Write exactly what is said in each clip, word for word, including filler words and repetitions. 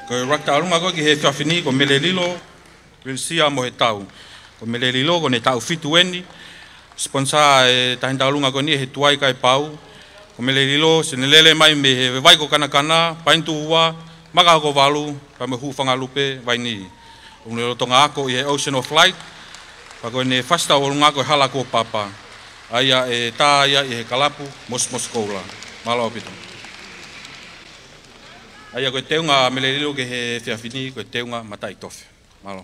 Ko e ʻuluaki tauʻolunga ko ē ki he efiafi ni, ko Melelilo Vilisia Mohetau. Ko Melelilo, ko ʻene taʻu fitu eni. Sponsor e taʻahine tauʻolunga ko eni ʻe he Tuai Kaipau. Ko Melelilo, siʻene lele mai mei he Vai ko Kanakana, Paini Tuʻu Ua, Maka Hoko Valu, pea mo Hūfanga Lupe Vaini. ʻOku ne lolotonga ako ʻi he Ocean of Light, pea ko ʻene fasi tauʻolunga ko e Hala Kuo Papa. ʻA ia ʻe tā ia ʻi he kalapu Mosimosi Koula. Mālō ʻaupito. ʻA ia ko e teunga ʻa Melelilo ki he efiafi ni, ko e teunga mataʻitofe. Mālō.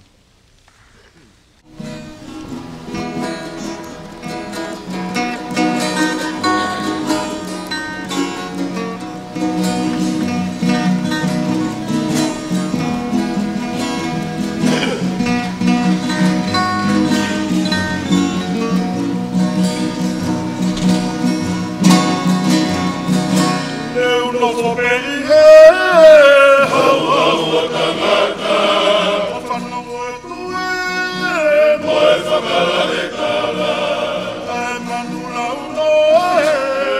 Neu nofo pē ʻi he hauhau ʻo tangata, ʻo fanongo e tue mo e fakalahi tala, ʻa e manu launoa ē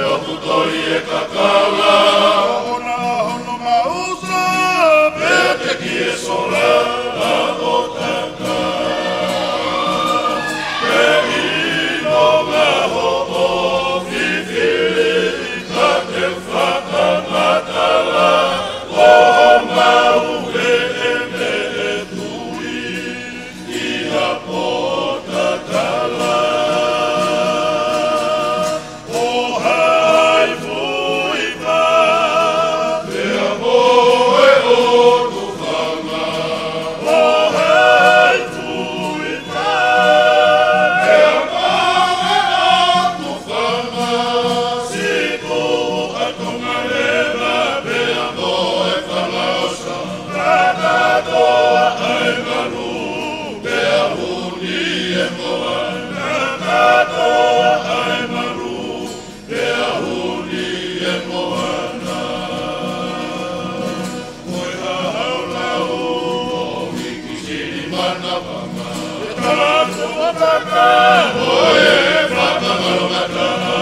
ʻoku toli e kakala, ʻo na hono mausa pē te ki e sola ʻo tata. Pea ʻi he ngaahi hoʻo fifili, ka te u fakamatala, ʻo homau ʻene tui ʻi ha pōtatala. ʻO hai fui pā, pea mo e ʻotu fanga. ʻO hai fui pā, pea mo e ʻotu fanga. Siʻi tuʻa Tonga leva, pea mo e fanga ʻosa. Kātoa ʻa e malu, pea huni e moana. Kātoa ʻa e malu, pea huni e moana. Ko e hahau lau ʻo Hiki Sili Manavanga. E talaatu ʻo Pata, ko e fakamalonga taha.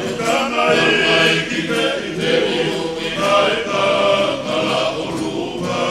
E tama i ki te i te i uki ai ka kala o lua.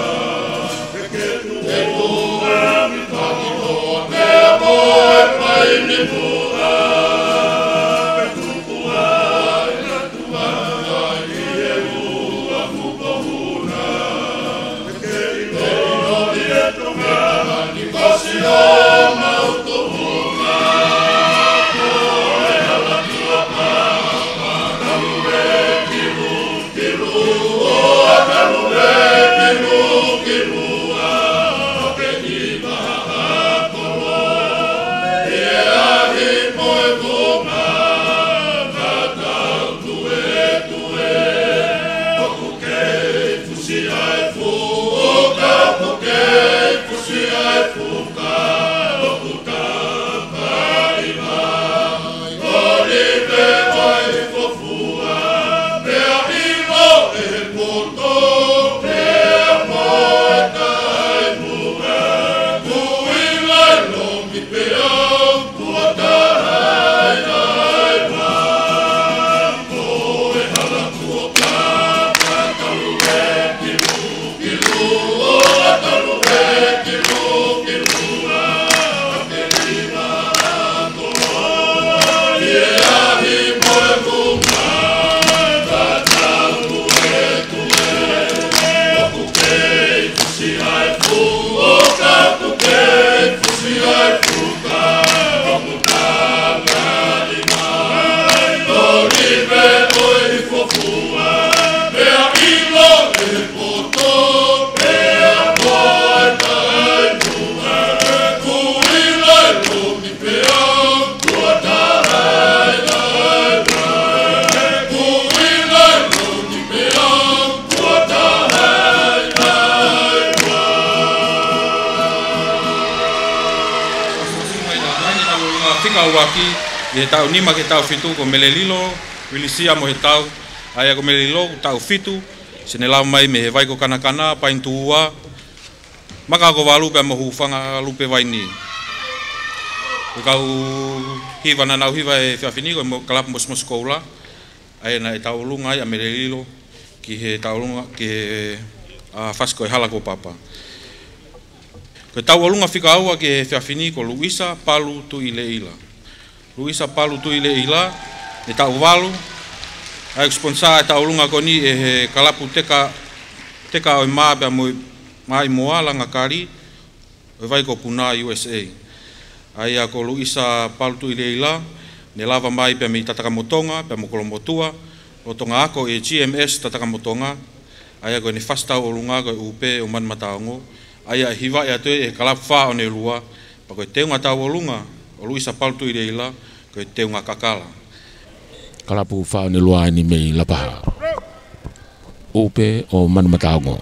Fika ʻuluaki, ʻi he taʻu nima ki he taʻu fitu, ko Melelilo Vilisia Mohetau. ʻA ia ko Melelilo, taʻu fitu, siʻene lava mai mei he Vai ko Kanakana, Paini Tuʻu Ua, Maka Hoko Valu pea mo Hūfanga Lupe Vaini. Ko e kau hiva naʻa nau hiva he efiafi ni, ko e mo-, kalapu Mosimosi Koula. ʻA ia naʻe tauʻolunga ai ʻa Melelilo ki he tauʻolunga, ki he ʻa Fasikoehalakuopapa. Ko e tauʻolunga fika ua ki he efiafi ni ko Luisa Palu Tuʻileʻila. Luisa Palu Tuʻileʻila, ne taʻu valu, ʻa ia ʻoku siponisā e tauʻolunga ko eni ʻe he kalapu teka, teka ʻo e mā pea mo e maʻimoa langa kali ʻo e vai ko Puna U S A. ʻA ia ko Luisa Palu Tuʻileʻila, ne lava mai pea mei Tatakamotonga, pea mo Kolomotuʻa, lolotonga ako ʻi he G M S Tatakamotonga, ʻa ia ko ʻene fasi tauʻolunga ko e ʻUpe ʻo Manumataongo, ʻa ia ʻe hivaʻi atu ʻe he kalapu Fā ʻo Neulua, pea ko e teunga tauʻolunga ʻo Luisa Palu Tuʻileʻila, ko e teunga kakala. Kalapu Fā ʻo Neulua eni mei Lapaha. ʻUpe ʻo Manumataongo.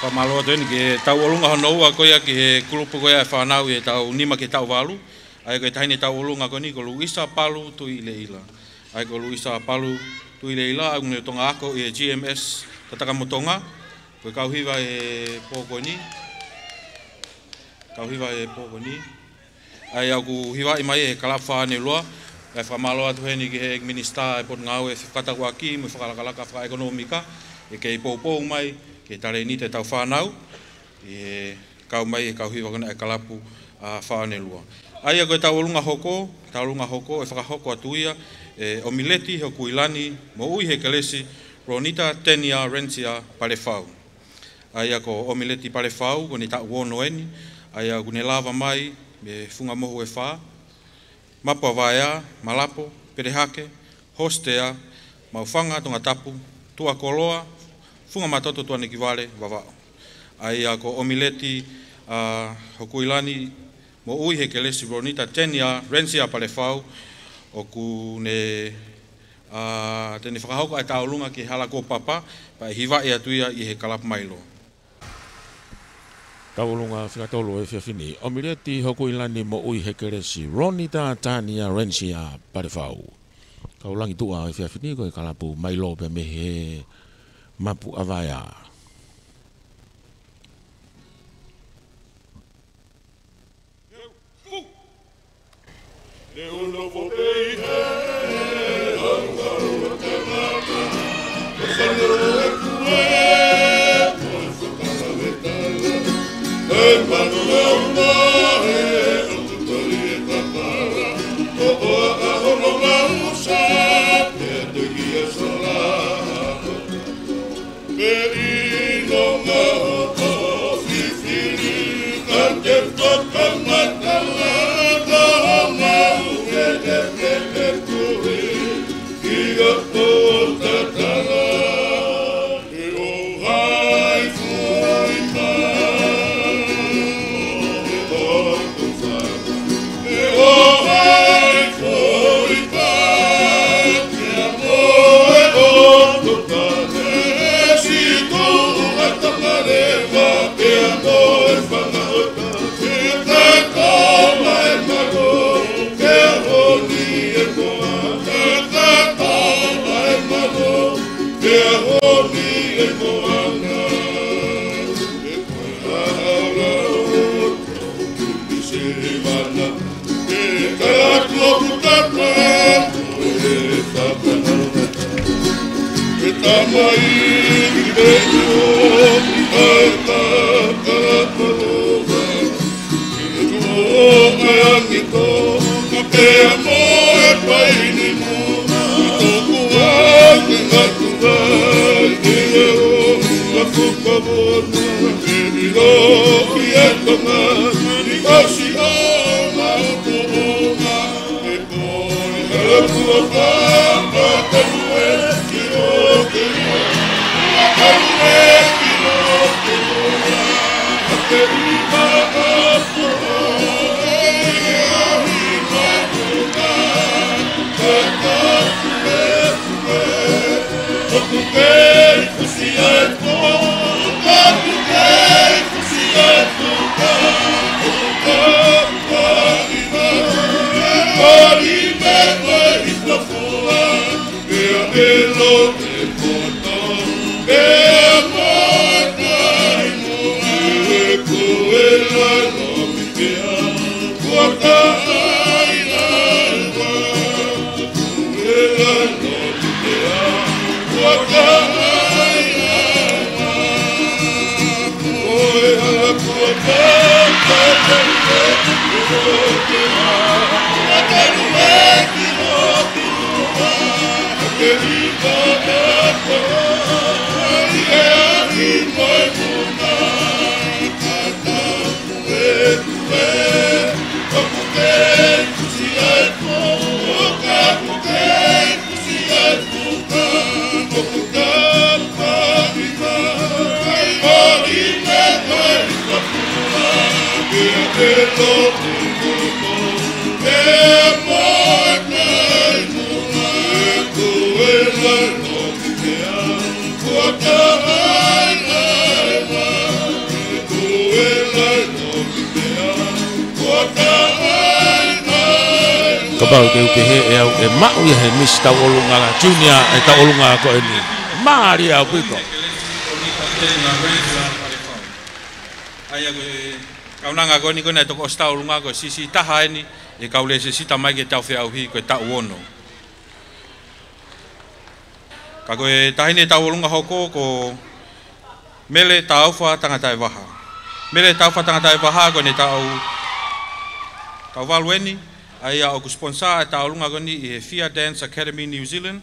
Fakamālō atu eni ki he tauʻolunga hono ua ko ia ki he kulupu ko ia e fānau ʻi he taʻu nima ki he taʻu valu. ʻA ia ko e taʻahine tauʻolunga ko eni ko Luisa Palu Tuʻileila. ʻA ia ko Luisa Palu Tuʻileila, ʻa ia ʻoku ne tokangaʻi ako ʻi he G M S Tatakamotonga. Ko e kau hiva he pō ko eni. Kau hiva he pō ko eni. ʻA ia ʻoku hivaʻi mai ʻe he kalapu Fāʻaneulua, ʻa e fakamālō atu heni ki he Minisitā ʻo e Potungāue Fakataulaʻeiki mo e Fakalakalaka Fakaʻekonōmika, ʻe kei poupou mai ki he talēniti ʻetau fānau, ʻi he kau mai ʻe he kau hiva ko ena ʻa e kalapu ʻa Fāʻaneulua. ʻA ia ko e tauʻolunga hoko, tauʻolunga hoko, ʻe fakahoko atu ia ʻe ʻOmileti Hokuilani Moʻuihekelesi Ronita Tenia Rensia Palefau. ʻA ia ko ʻOmileti Palefau, ko ʻene taʻu ono eni, ʻa ia ʻoku ne lava mai mei Funga Mohu ʻe Fā, Mapu ʻa Vaea, Malapo, Pelehake, Hōstea, Maʻufanga, Tongatapu, Tuʻakoloa, Funga Matoto, Tuʻanekivale, Vavaʻu. ʻA ia ko ʻOmileti, ʻa, Hokuilani Moʻuihekelesi Ronita Tenia Rensia Palefau, ʻoku ne, ʻa, te ne fakahoko ʻa e tauʻolunga ki he hala kuo papa, pea ʻe hivaʻi atu ia ʻi he kalapu Mailo. Tauʻolunga fika tolu ʻo e efiafi ni, ʻOmileti Hokuilani Moʻuihekelesi Ronita Tania Rensia Palefau. Kau langi tuʻa ʻo e efiafi ni ko e kalapu Mailo pea mei he Mapu ʻa Vaea. Pau ke u pehē ʻe au ʻe maʻu ia he Misi Tauʻolunga Junior ʻa e tauʻolunga ko eni. Mālie ʻaupito. ʻA ia ko e kaunanga ko eni ko ena ʻe toko ʻosi tauʻolunga ko e siʻisiʻi taha eni ʻi he kau lēsisita mai ki he taʻu feʻauhi ko e taʻu ono. Ka ko e taha eni ʻe tauʻolunga hoko ko Mele Taufa Tangataevaha. Mele Taufa Tangataevaha ko ʻene taʻu, taʻu valu eni, ʻa ia ʻoku sponsor e tauʻolunga ko eni ʻi he Fia Dance Academy New Zealand.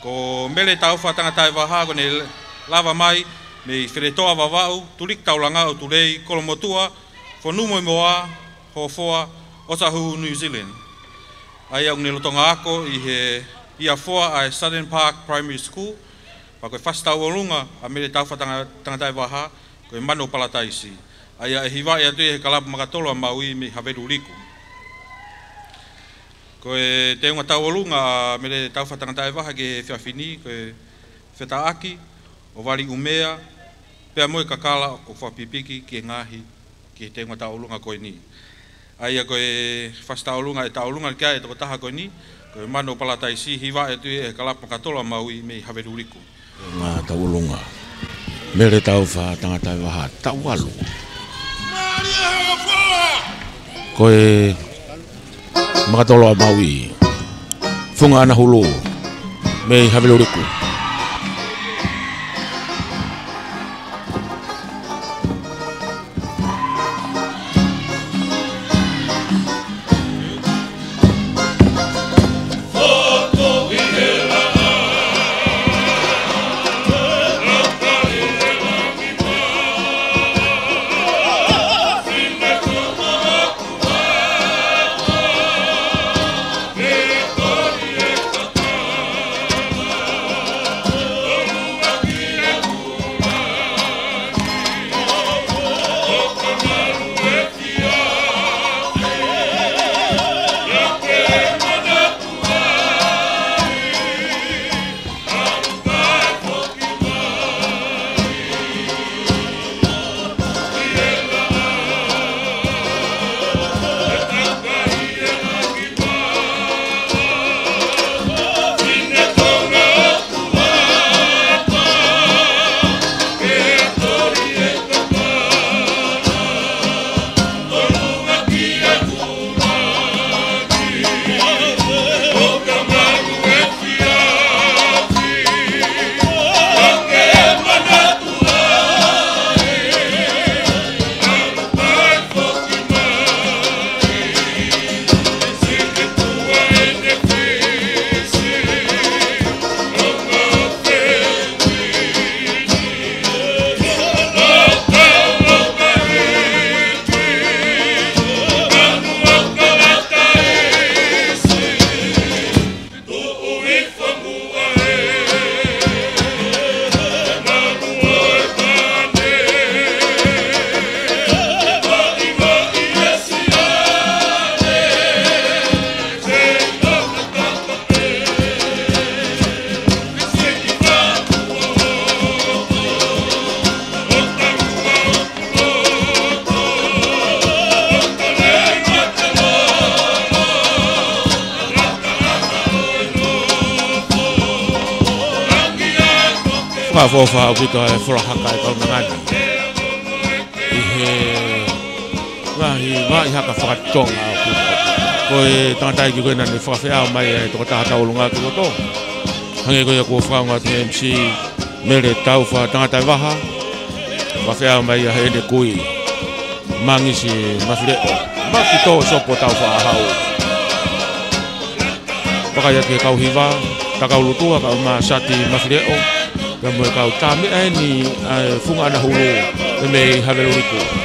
Ko Mele Taufa Tangataevaha ko ʻene lava mai mei Feletoa, Vavaʻu, Tuliki, Taulanga, ʻOtulei, Kolomotuʻa, Fonumoimoa, Hofoa, Otahuhu, New Zealand. ʻA ia ʻoku ne lolotonga ako ʻi he ia foa ʻa e Southern Park Primary School, pea ko e fasi tauʻolunga ʻa Mele Taufa Tanga-, Tangataevaha ko e Manu ʻo Palataisi. ʻA ia ʻe hivaʻi atu ia ʻe he Kalapu Makatolo ʻa Maui mei Haveluliku. Ko e teunga tauʻolunga ʻa Mele Taufa Tangataevaha ki he efiafi ni ko e fetaʻaki ʻo vali ʻumea, pea mo e kakala ʻoku fakapipiki ki he ngaahi ki he teunga tauʻolunga ko eni. ʻA ia ko e fasi tauʻolunga ʻe tauʻolunga ki ai e tokotaha ko eni, ko e Manu ʻo Palataisi, hivaʻi atu ia ʻe he Kalapu Makatolo ʻa Maui mei Haveluliku. Ngaahi tauʻolunga. Mele Taufa Tangataevaha, taʻu valu. Ko e Makatolo ʻa Maui, Funga ʻAnahulu mei Haveluliku. Fakaʻofoʻofa ʻaupito e folahaka e kaunanga ni ʻi he ngaahi vaʻa haka fakatonga ʻaupito. Ko e tangataʻeiki ko ena naʻe fakafeʻao mai e tokotaha tauʻolunga ki loto. Hangē ko ia kuo fakaongo atu ʻe he M C, Mele Taufa Tangataevaha, fakafeʻao mai ia heʻene kui, Mangisi Mafileʻo, Makitō Sopo Taufaʻāhau. Vakai atu ki he kau hiva, Takaulutua kae ʻumaʻā Sati Mafileʻo, pea mo e kau tā meʻa eni ʻa e Funga ʻAnahulu, ʻe mei Haveluliku.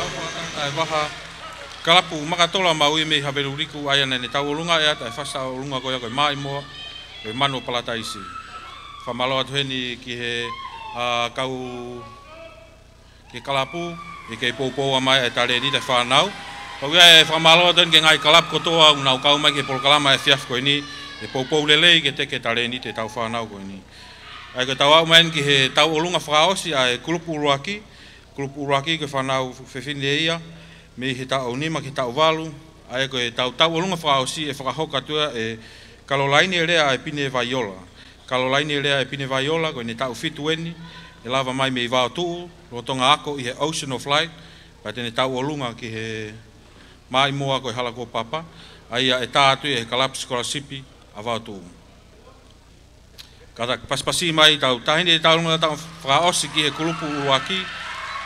ʻA e vaha kalapu Makatola Maui mei Haveluliku, ʻa ia naʻa ne tauʻolunga ʻe ʻata e fasi tauʻolunga ko ia ko e Maʻimoa, ko e Manu ʻo Palataisi. Fakamālō atu heni ki he, ʻa, kau, ki he kalapu, ʻi he kei poupou mai e talēniti e fānau. Pea ʻoku ʻi ai e fakamālō atu heni ki he ngaahi kalapu kotoa ʻoku nau kau mai ki he polokalama efiafi ko eni, ʻe poupou lelei ke teke talēniti ʻetau fānau ko eni. ʻA ia ko e tau aʻu mai eni ki he tauʻolunga fakaʻosi ʻa e kulupu ʻuluaki, kulupu ʻuluaki ko e fānau fefine ia, mei he taʻu nima ki he taʻu valu, ʻa ia ko e tau tauʻolunga fakaʻosi ʻe fakahoko atu ia ʻe Kalolaine Lea ʻa e Pine Vaiola. Kalolaine Lea ʻa e Pine Vaiola, ko ʻene taʻu fitu eni, ʻe lava mai mei Vaotuʻu, lolotonga ako ʻi he Ocean of Light, pea te ne tauʻolunga ki he Maʻimoa ko e Hala Kuo Papa, ʻa ia ʻe tā atu ʻe he kalapu sikolasipi ʻa Vaotuʻu. Ka ta pasipasi mai tau taʻahine tauʻolunga tau fakaʻosi ki he kulupu ʻuluaki,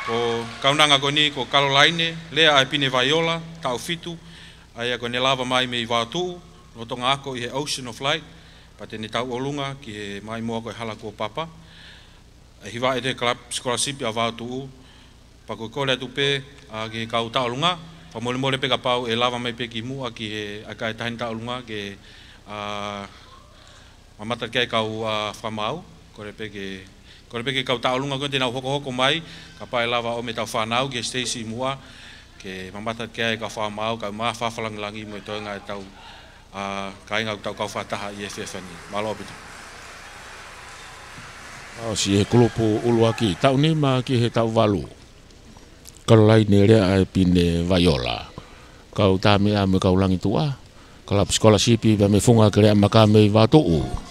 ko e kaunanga ko eni ko Kalolaine Lea ʻa e Pine Vaiola, taʻu fitu, ʻa ia ko ʻene lava mai mei Vaotuʻu, lolotonga ako ʻi he Ocean of Light, pea te ne tauʻolunga ki he Maʻimoa ko e Hala Kuo Papa, ʻe hiva ʻe he kalapu sikolasipi ʻa Vaotuʻu, pea ko e kole atu pē, ʻa, ki he kau tauʻolunga, fakamolemole pē kapau ʻe lava mai pē ki muʻa ki he ʻa e kae taʻahine tauʻolunga ke, ʻa, mamata ki ai kau, ʻa, fakamaau, kole pē ke, kole pē ki he kau tauʻolunga ko ē te nau hokohoko mai, kapau ʻe lava ʻo ʻomai ʻetau fānau ki he siteisi ʻi muʻa, ke mamata ki ai kau fakamaau, kae ʻumaʻā e fakalangilangi mo e toenga ʻetau, ʻa, kāinga ʻoku tau kau fakataha ʻi he efiafi ni. Mālō ʻaupito. ʻOsi e kulupu ʻuluaki, taʻu nima ki he taʻu valu. Kalolaine Lea ʻa e Pine Vaiola. Kau tā meʻa mo e kau langi tuʻa. Kalapu sikolasipi pea mei he Funga Keleʻamaka mei Vaotuʻu.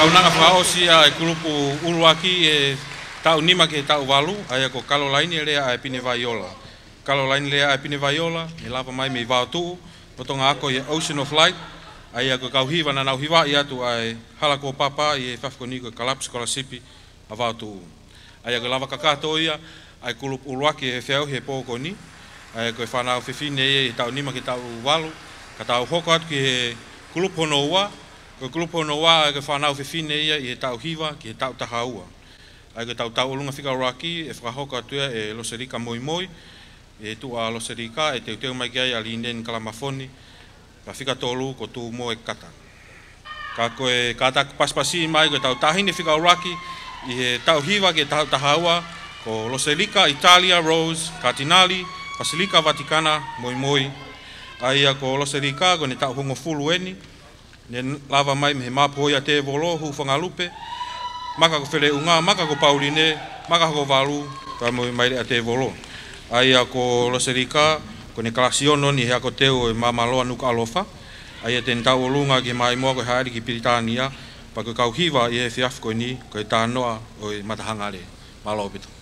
Kaunanga fakaʻosi ʻa e kulupu ʻuluaki ʻi he taʻu nima ki he taʻu valu, ʻa ia ko Kalolaine Lea ʻa e Pine Vaiola. Kalolaine Lea ʻa e Pine Vaiola, ne lava mai mei Vaotuʻu, lolotonga ako ʻi he Ocean of Light, ʻa ia ko e kau hiva naʻa nau hivaʻi atu ʻa e Hala Kuo Papa ʻi he efiafi ko eni ko e Kalap Scholarship ʻa Vaotuʻu. ʻA ia ko e lava kakato ia ʻa e kulupu ʻuluaki ʻe feʻauhi he pō ko eni. ʻA ia ko e fānau fefine ia ʻi he taʻu nima ki he taʻu valu. Ka tau hoko atu ki he kulupu hono ua, ko e kulupu hono ua ʻa ia ko e fānau fefine ia ʻi he taʻu hiva ki he taʻu taha ua. ʻA ia ko e tau tauʻolunga fika ʻuluaki ʻe fakahoko atu ia ʻe Loselika Moimoi, ʻe tuʻa Loselika ʻe teuteu mai ki ai ʻa Lineni Kalamafoni, ka fika tolu ko Tūmoe Kata. Ka ko e kātaki pasipasi mai ko e tau taʻahine fika ʻuluaki ʻi he taʻu hiva ki he taʻu taha ua, ko Loselika ʻItalia Rose Katinali, Pasilika Vatikana Moimoi. ʻA ia ko Loselika ko ʻene taʻu hongofulu eni, ne lava mai mei he Mapuhoia Tēvolo, Hūfangalupe, maka ko Feleʻunga, maka ko Pauline, maka ko Valu, pea mo Maileʻa Tēvolo. ʻA ia ko Loselika, ko ʻene kalasi ono eni he ako teu ʻo e Māmāloa Nukuʻalofa. ʻA ia te ne tauʻolunga ki he maimoa ko e hāʻele ki Pilitānia, pea ko e kau hiva ʻi he efiafi ko eni, ko e Tānoʻa ʻo e Matahangale. Mālō ʻaupito.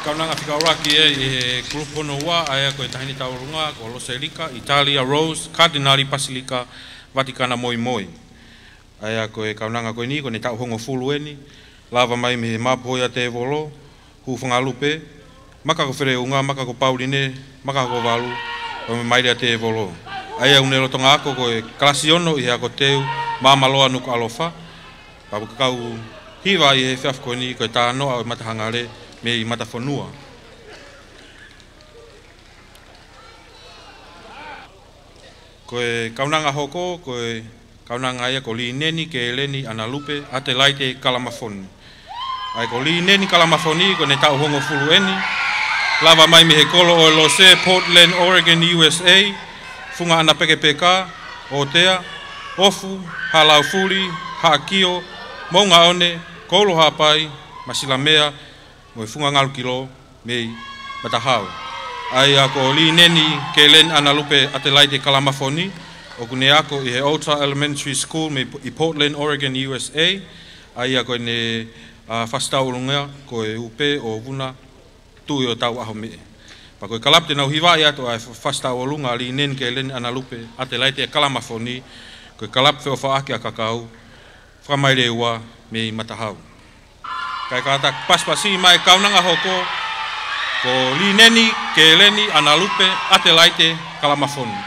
Kaunanga fika ʻuluaki ē ʻi he group hono ua, ʻa ia ko e taʻahine tauʻolunga, ko Loselika Italia Rose, Katinali Pasilika, Vatikana Moimoi. ʻA ia ko e kaunanga ko eni, ko ʻene taʻu hongofulu eni, lava mai mei he Mapuhoia Tēvolo, Hūfangalupe, Maka ko Feleunga, Maka ko Pauline, Maka ko Valu, ʻo Maile ʻa Tēvolo. ʻA ia ʻoku ne lolotonga ako ko e kalasi ono ʻi he ako teu Maamaloa Nukuʻalofa, pea ʻoku kau hiva ʻi he efiafi ko eni ko e Tānoʻa ʻo e Matahangale mei Matafonua. Ko e kaunanga hoko, ko e kaunanga ia ko Lineni Keleni ʻAnalupe ʻAtelaite Kalamafoni. ʻA ia ko Lineni Kalamafoni, ko ʻene taʻu hongofulu eni, lava mai mei he kolo ʻo e Lose, Portland, Oregon, U S A, Funga ʻAnapekepeka, ʻOtea, ʻOfu, Haʻalaufuli, Haʻakio, Moʻungaʻone, Koulouhaʻapai, Masilamea, mo e Funga Ngalukilo mei Matahau. ʻA ia ko Lineni Keleni ʻAnalupe ʻAtelaite Kalamafoni, ʻoku ne ako ʻi he Otar Elementary School mei, ʻi Portland, Oregon, U S A. ʻA ia ko ʻene, ʻa, fasi tauʻolunga ko e Upe ʻo Vuna Tuʻi ʻo Tauʻahomeʻe. Pea ko e kalapu te nau hivaʻi atu ʻa e fasi tauʻolunga ʻa Lineni Keleni ʻAnalupe ʻAtelaite Kalamafoni, ko e kalapu Feʻofaʻaki ʻa Kakau, Fakamaile Ua mei Matahau. Kae kātaki pasipasi mai kaunanga hoko, ko Lineni Keleni ʻAnalupe ʻAtelaite Kalamafoni.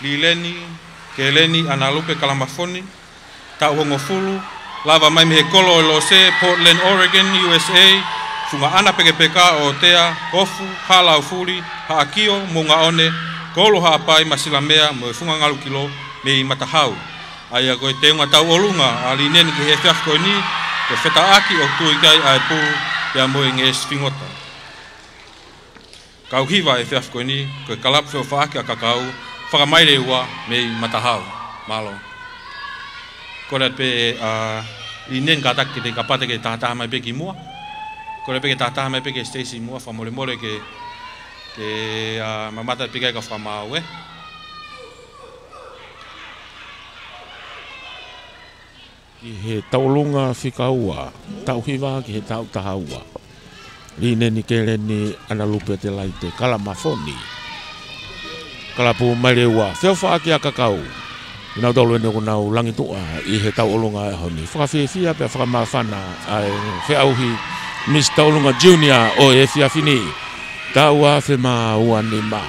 Lineni Keleni ʻAnalupe Kalamafoni, taʻu hongofulu, lava mai mei he kolo ʻo e Lose, Portland, Oregon, U S A, Funga ʻAnapekepeka, ʻOtea, ʻOfu, Haʻalaufuli, Haʻakio, Moʻungaʻone, Koulouhaʻapai, Masilamea, mo e Funga Ngalukilo mei Matahau. ʻA ia ko e teunga tauʻolunga ʻa Lineni ki he efiafi ko eni, ko e fetaʻaki ʻoku tui ki ai ʻa e pulu pea mo e ngeʻesi fingota. Kau hiva he efiafi ko eni, ko e kalapu Feʻofaʻaki ʻa Kakau, Fakamaile Ua mei Matahau. Mālō. Kole pē, ʻa, Lineni kātaki ke te kapate ke tahataha mai pē ki muʻa. Kole pē ke tahataha mai pē ki he siteisi muʻa, fakamolemole ke, ke, ʻa, mamata pē ki ai ka fakamaau, ē. Ki he tauʻolunga fika ua, taʻu hiva ki he taʻu taha ua. Lineni Keleni ʻAnalupe ʻAtelaite Kalamafoni. Kalapu Maile Ua, Feʻofaʻaki ʻa Kakau. Nautolu eni ʻoku nau langituʻa ʻi he tauʻolunga ʻo e ʻaho ni. Fakafiefia pea fakamāfana ʻa e feʻauhi Misi Tauʻolunga Junior ʻo e efiafi ni. Taʻu afe mā ua nima.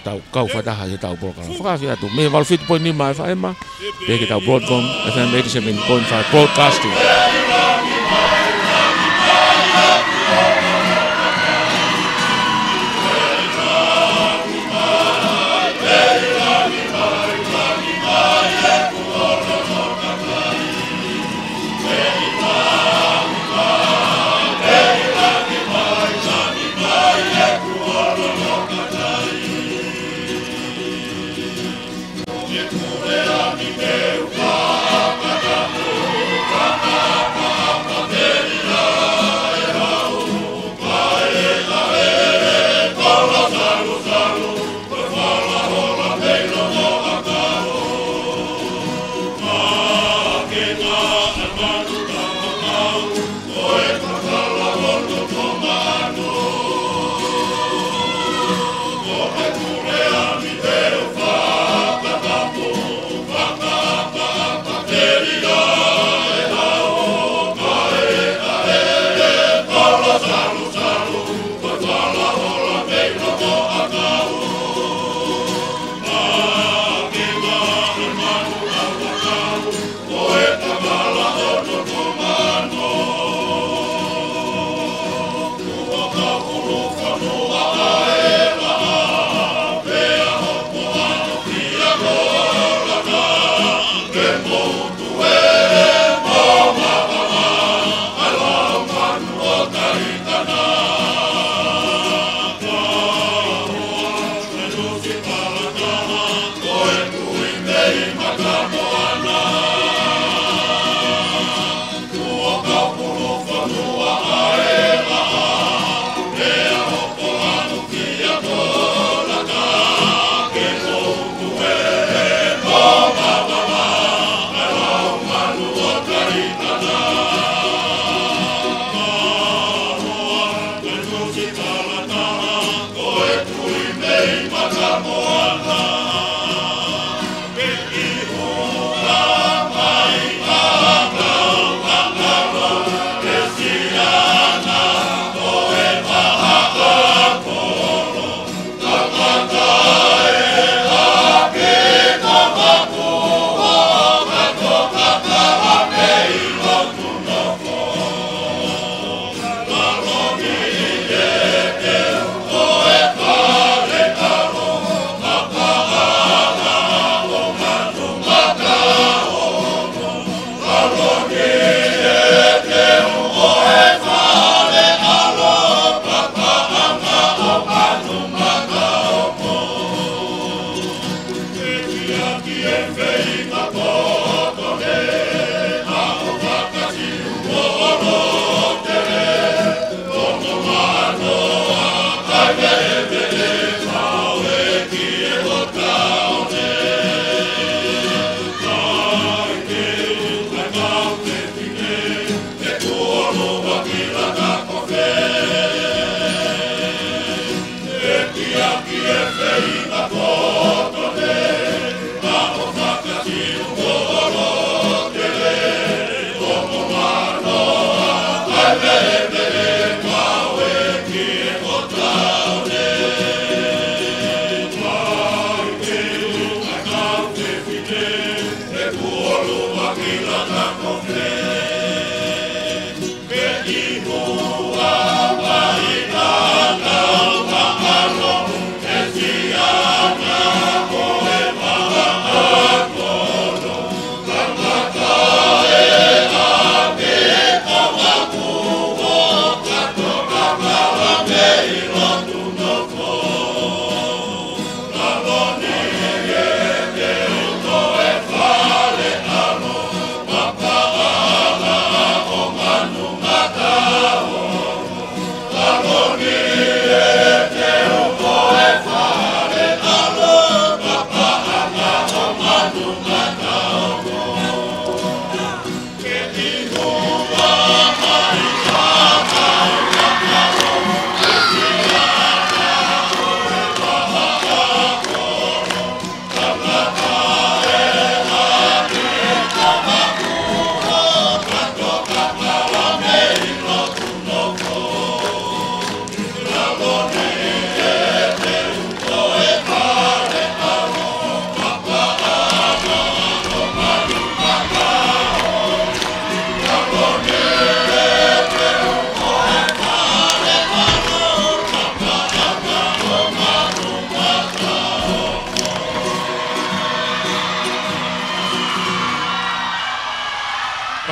Tau kau fakataha ʻi he tau polokalama. Fakaafe atu mei he valu fitu poini nima F M, pea ki he tau Broadcom F M eighty-seven point five Broadcasting.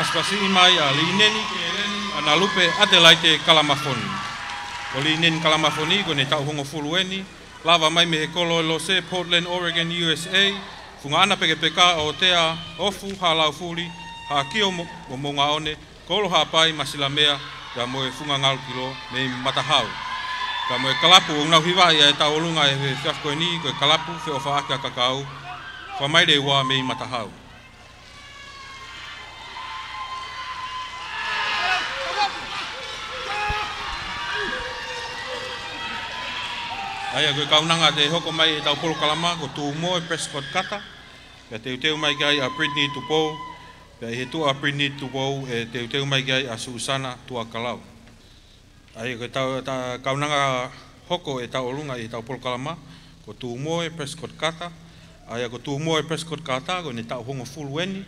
Pasipasiʻi mai ʻa Lineni Keleni ʻAnalupe ʻAtelaite Kalamafoni. Ko Lineni Kalamafoni ko ʻene taʻu hongofulu eni, lava mai mei he kolo ʻo Lose, Portland, Oregon, U S A, funga ʻana pekepeka ʻo Tea, Ofu, Haʻalaufuli, Haʻakio mo, mo Moʻungaʻone, Kolo Haʻapai, Masilamea, pea mo e funga ngalu kilo mei Matahau. Pea mo e kalapu ʻoku nau hivaʻi ʻa e tauʻolunga he efiafi ko eni ko e kalapu Feʻofaʻaki ʻa Kakau, Fakamaileua mei Matahau. ʻA ia ko e kaunanga te hoko mai ʻetau polokalama ko Tūmoe Prescott Carter, pea teuteu mai ki ai ʻa Brittany Tupou, pea ʻi he tuʻa ʻa Brittany Tupou ʻe teuteu mai ki ai ʻa Susana Tuakalau. ʻA ia ko e tau, ta, kaunanga hoko ʻetau ʻolunga ʻi heʻetau polokalama ko Tūmoe Prescott Carter. ʻA ia ko Tūmoe Prescott Carter ko ʻene taʻu hongofulu eni,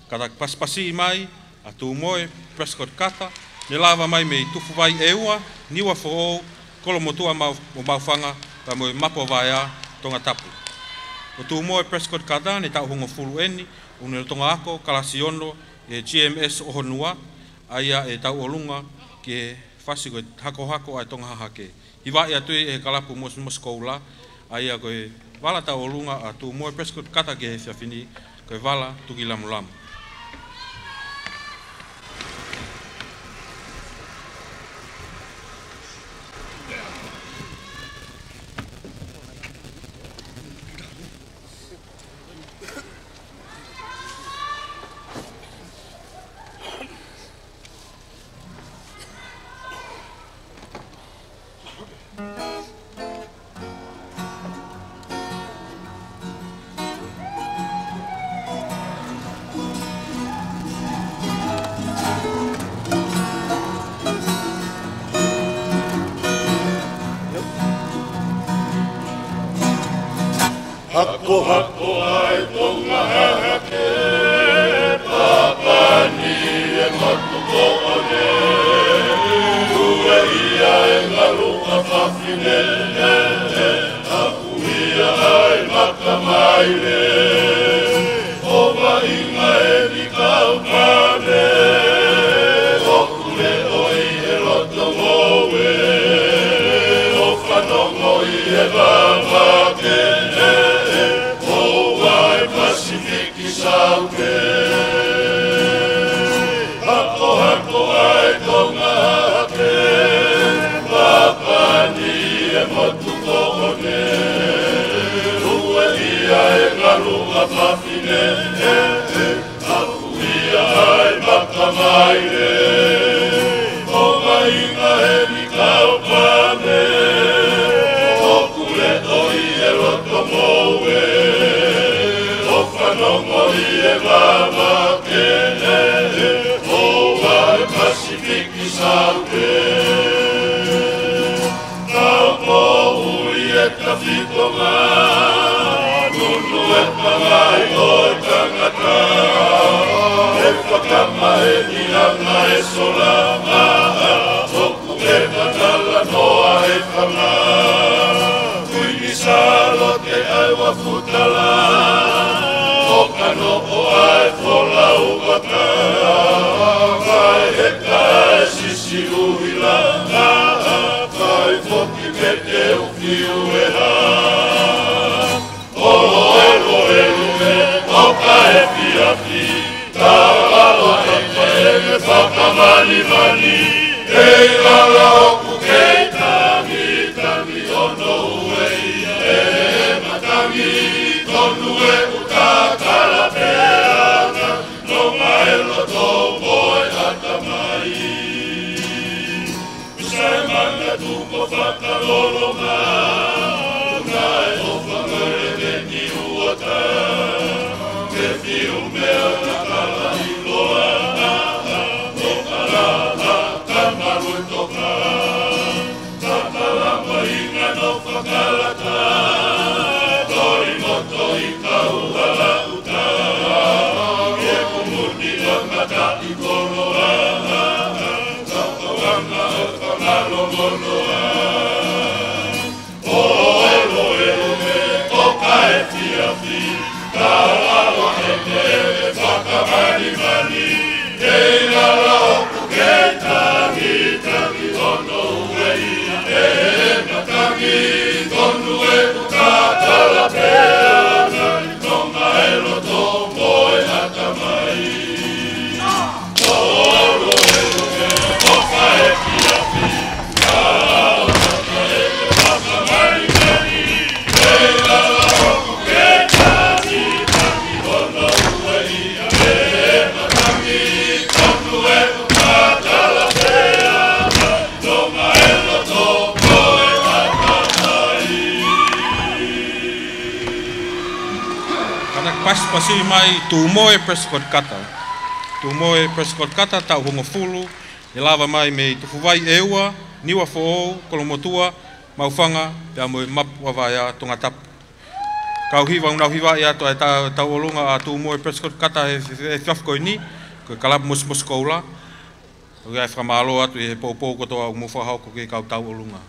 ka ta pasipasiʻi mai ʻa Tūmoe Prescott Carter, ne lava mai mei Tufuvai ʻEua, Niuafoʻou, Kolomotuʻa mo Maʻufanga, pea mo e Mapu ʻa Vaea, Tongatapu. Ko Tūmoe Prescott Carter ʻene taʻu hongofulu eni, ʻoku ne lolotonga ako kalasi ono ʻi he G M S ʻOhonua, ʻa ia ʻe tauʻolunga ki he fasi ko e Hakohako ʻa e Tonga Hahake. Hivaʻi atu ʻe he kalapu Mosimosi Koula, ʻa ia ko e vala tauʻolunga ʻa Tūmoe Prescott Carter ki he efiafi ni, ko e vala Tukilamulamu. Hakohako ʻa e Tonga Hahake, Papani e motu ko ʻOne. Ueʻia e ngalu ʻa fafine, apuhia ʻa e maka maile. ʻO vaʻinga eni kau pane, ʻoku leʻo ʻi he loto ngoue, ʻo fanongo ʻi he vavake, ʻo ua e Pasifiki Saute. Hakohako ʻa e Tonga Hahake, Papani e motu ko ʻOne. Ueʻia e ngalu ʻa fafine, apuhia ʻa e maka maile. ʻO vaʻinga eni kau pane, ʻoku leʻo ʻi he loto ngoue, ʻo fanongo ʻi he vavake, ʻo ua e Pasi Fiki Saute. Tau poʻuli e tafitonga, nunu e pangai ʻo e tangata. E fakamaʻe ni anga e sola maʻa, ʻoku ke tatala noa e fanga. Kuini Sālote ʻa e uafutala, ʻo kanoʻo ʻa e folau vaka. Kae heka e sisi ʻuhila, kae foki pē te u fiu e hā. ʻOlo, ʻolo e lume, ʻo ka e fiafi, ka ʻalu ʻa e fakamani mani, ʻe ʻi lalo ʻoku kei tangi, tangi ʻo noue ia ʻe he matangi, tonu e uta kala pea, no mai loto mo e ʻatamai. Sai mana tuko fakaloloma, naʻe ʻofa mai e ni uata, ke fiu mea na kala iloa, ʻo kala, ka malu toka. Fakalama inga no fakalata, toi mo toi kau ala uta, e kumuni na mata i koloa, fakawanga o fakaloloa. Olo, olo, e lume, ʻo ka e fiafi, ka ʻalu ʻa e fakamani mani, ʻe ʻi lalo ʻoku kei tangi, tangi ʻo noue ia ʻe he matangi, tonu e uta kala pea, no mai loto mo e ʻatamai. Kātaki pasipasi mai Tūmoe Prescott Carter. Tūmoe Prescott Carter, taʻu hongofulu, ʻe lava mai mei Tufuvai ʻEua, Niuafoʻou, Kolomotuʻa, Maʻufanga, pea mo e Mapu ʻa Vaea, Tongatapu. Kau hiva, ʻoku nau hivaʻi atu ʻa e tau, tauʻolunga ʻa Tūmoe Prescott Carter he, he, he efiafi ko eni, ko e Kalapu Mosimosi Koula. ʻOku ʻi ai e fakamālō atu ʻi he poupou kotoa ʻoku mou fakahoko ki he kau tauʻolunga.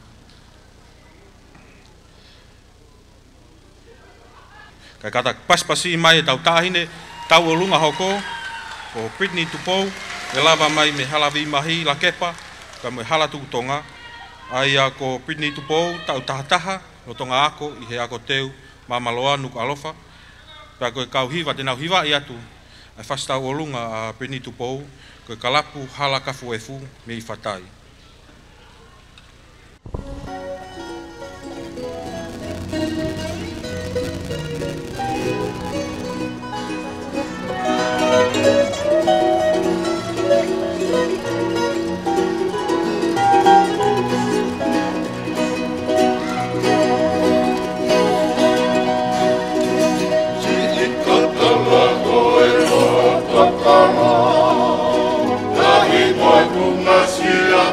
Kae kātaki pasipasi mai e tau taʻahine tauʻolunga hoko, ko Brittany Tupou, ʻe lava mai mei Halavīmahi, Lakepa, pea mo e Hala Tuku Tonga. ʻA ia ko Brittany Tupou, taʻu tahataha, lolotonga ako ʻi he Ako Teu Māmāloa, Nukuʻalofa. Pea ko e kau hiva te nau hivaʻi atu ʻa e fasi tauʻolunga ʻa Brittany Tupou, ko e Kalapu Hala Kafuefu mei Fatai. Siʻi kakala ko e kakala, tahi mo e kunga sia.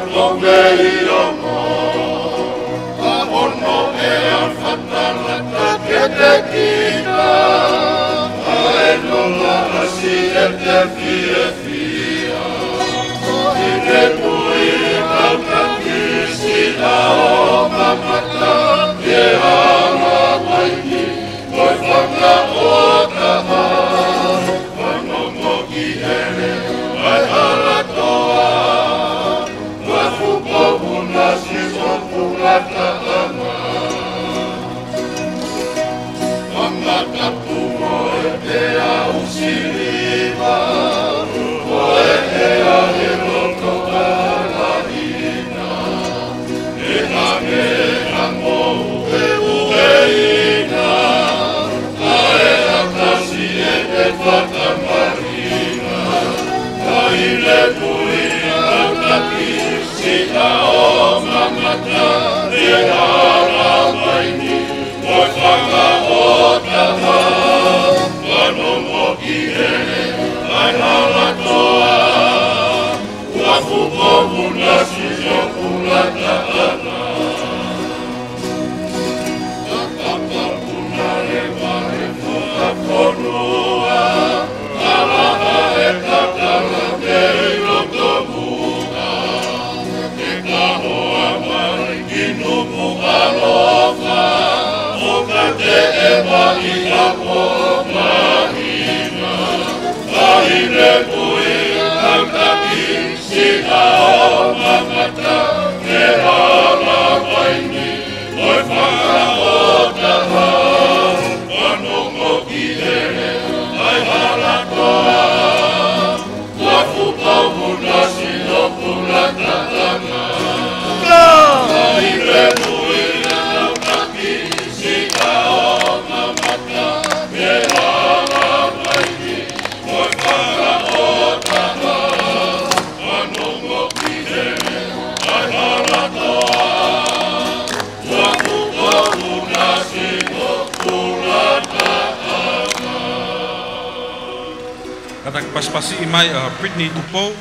Kātaki pasipasiʻi mai ʻa Brittany Tupou,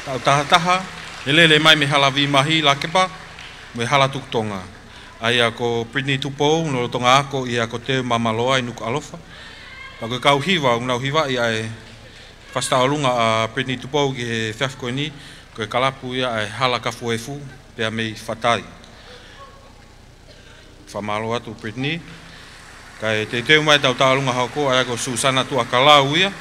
taʻu taha taha, ʻe lele mai mei he Hala Vīmahi Lakepa, mo e Hala Tuku Tonga. ʻA ia ko Brittany Tupou, ʻoku lolotonga ako ʻi he Ako Teu Māmāloa ʻi Nukuʻalofa. Pea ko e kau hiva, ʻoku nau hivaʻi ʻa e fasi tauʻolunga ʻa Brittany Tupou ki he efiafi ko eni, ko e kalapu ia ʻa e Hala Kafuefu, pea mei Fatai. Fakamālō atu Brittany. Kae teuteu mai ʻetau tauʻolunga hoko, ʻa ia ko Susana Tuʻakalau ia.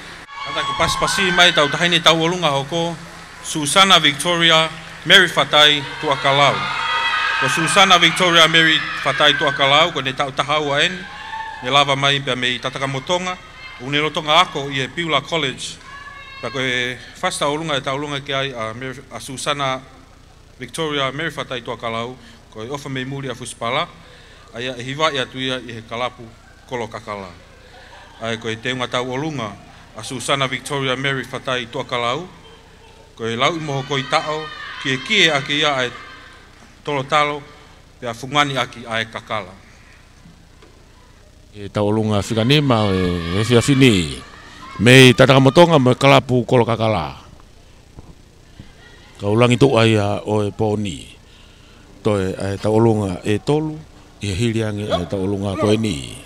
Kātaki pasipasiʻi mai ʻetau taʻahine tauʻolunga hoko, Susana Victoria Mary Fatai Tuʻakalau. Ko Susana Victoria Mary Fatai Tuʻakalau, ko ʻene taʻu taha ua eni, ne lava mai pea mei Tatakamotonga, ʻoku ne lolotonga ako ʻi he Beulah College. Pea ko e fasi tauʻolunga ʻe tauʻolunga ki ai ʻa Mary, ʻa Susana Victoria Mary Fatai Tuʻakalau, ko e ʻOfa Mei Muli ʻa Fusipala, ʻa ia ʻe hivaʻi atu ia ʻi he kalapu Kolokakala. ʻA ia ko e teunga tauʻolunga ʻa Susana Victoria Mary Fatai Tuʻakalau, ko e lauʻi mo hokoi taʻo, kiekie ʻaki ia ʻa e tolotalo, pea fungani ʻaki ʻa e kakala. ʻE tauʻolunga fika nima ʻo e efiafi ni, mei Tatakamotonga mo e kalapu Kolokakala. Kau langi tuʻa ia ʻo e pō ni. Toe ʻa e tauʻolunga ʻe tolu, ʻi he hili ange ʻa e tauʻolunga ko eni.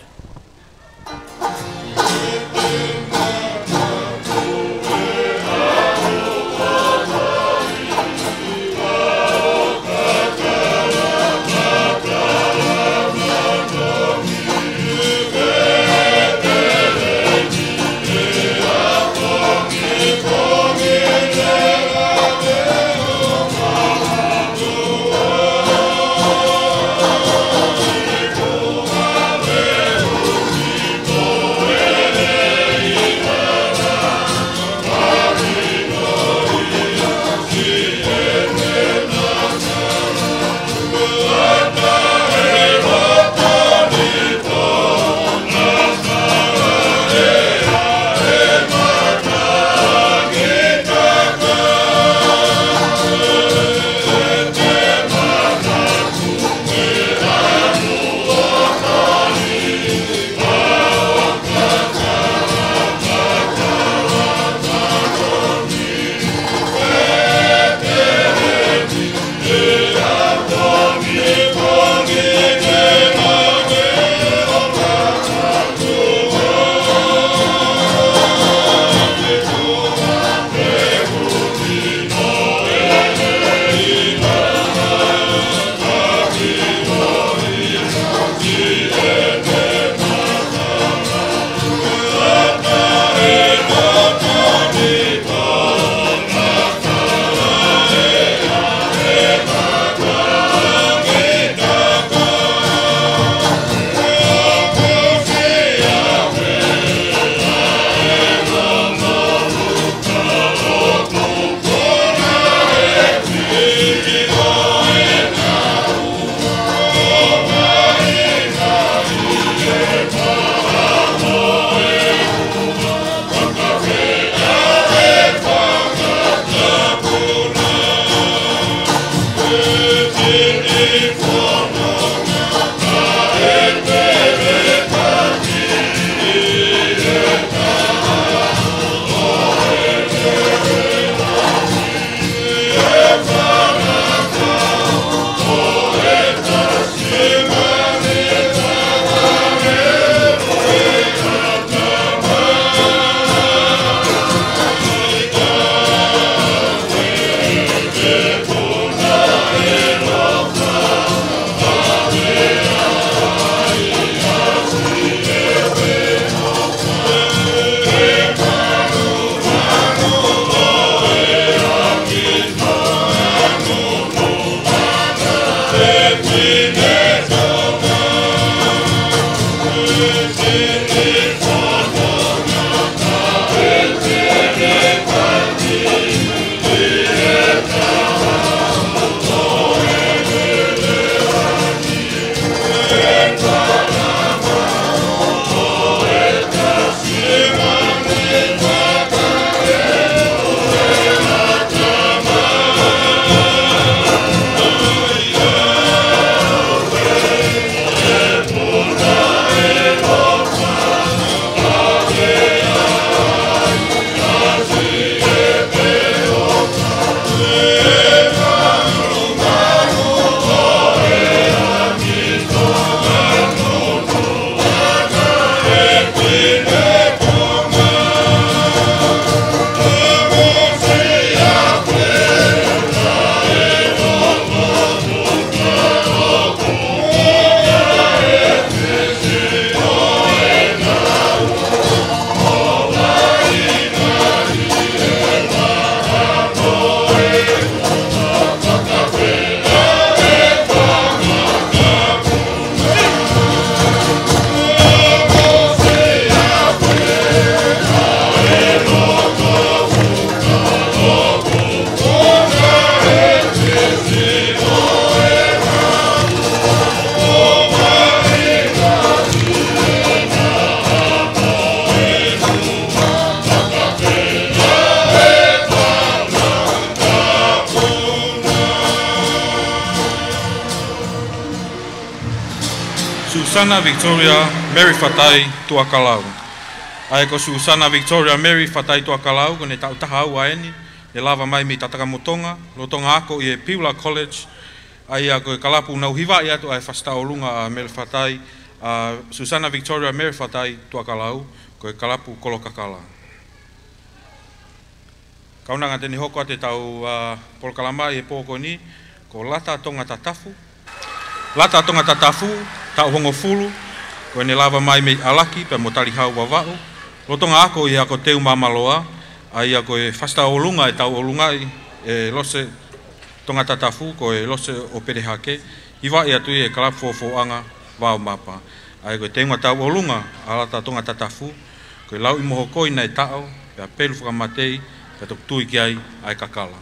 Susana Victoria Mary Fatai Tuʻakalau. ʻA ia ko Susana Victoria Mary Fatai Tuʻakalau, ko ʻene taʻu taha ua eni, ne lava mai mei Tatakamotonga, lolotonga ako ʻi he Piula College, ʻa ia ko e kalapu naʻa nau hivaʻi atu ʻa e fasi tauʻolunga ʻa Mary Fatai, ʻa Susana Victoria Mary Fatai Tuʻakalau, ko e kalapu Kolokakala. Kaunanga, te ne hoko atu ʻetau, ʻa, polokalama ʻi he pō ko eni, ko Lata Tonga Tatafu. Lata Tonga Tatafu, taʻu hongofulu, ko ʻene lava mai mei ʻAlaki pea mo Talihau, Vavaʻu. Lolotonga ako ʻi he Ako Teu Māmāloa, ʻa ia ko e fasi tauʻolunga ʻe tauʻolungaʻi ʻe Lose Tonga Tatafu, ko e Lose ʻo Pelehake, hivaʻi atu ʻi he Kalapu Fofoʻanga Vaomapa. ʻA ia ko e teunga tauʻolunga ʻa Lata Tonga Tatafu, ko e Lauʻimoho Koi Naʻe Taʻo, pea Pelu Fakamatei, pea toki tui ki ai ʻa e kakala.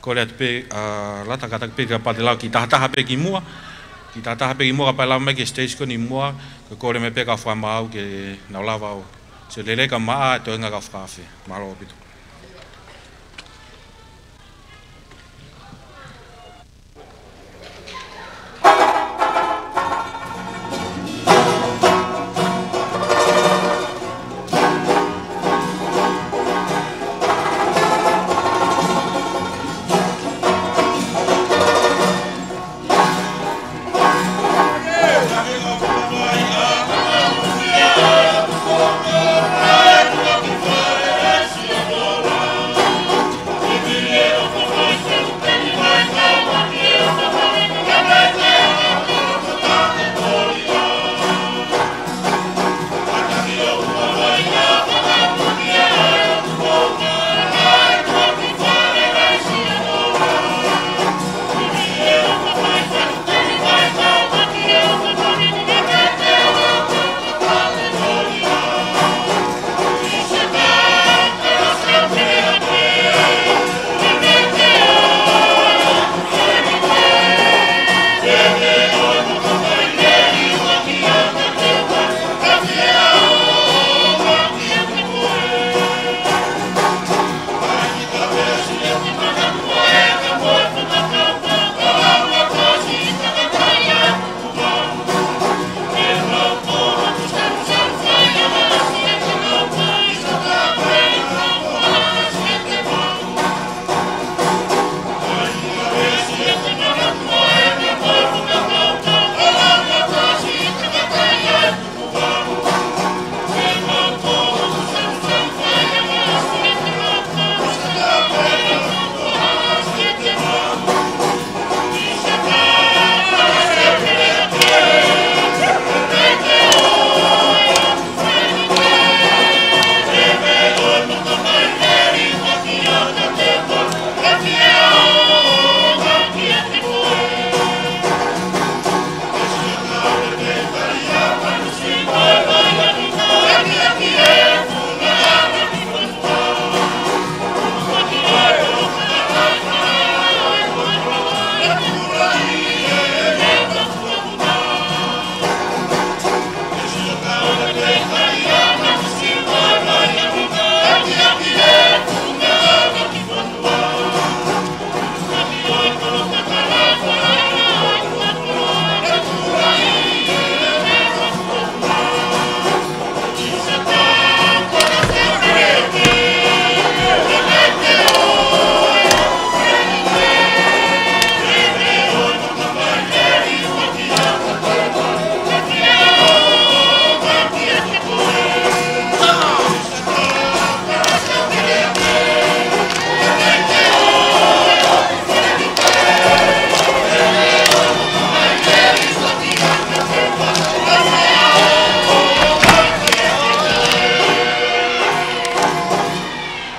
Kole atu pē, ʻa, Lata, kātaki pē kapau te ke lau kiʻi tahataha pē kimuʻa, kiʻi tahataha pē kimuʻa kapau ʻe lava mai ki he stage ko eni muʻa, ko e kole mai pē kau fakamaau ke nau lava ʻo sio lelei ka maʻa e toenga kau fakaafe. Mālō ʻaupito.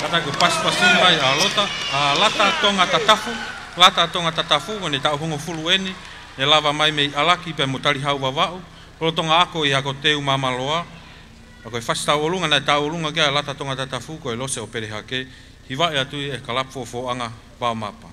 Kātaki ʻo pasipasi mai ʻa Lota, ʻa Lata Tonga Tatafu, Lata Tonga Tatafu, ko ʻene taʻu hongofulu eni, ne lava mai mei ʻAlaki pea mo Talihau, Vavaʻu, lolotonga ako ʻi he Ako Teu Māmāloa, ʻa ia ko e fasi tauʻolunga naʻe tauʻolunga ki ai ʻa Lata Tonga Tatafu, ko e Lose ʻo Pelehake, hivaʻi atu ʻi he Kalapu Fofoʻanga Vaomapa.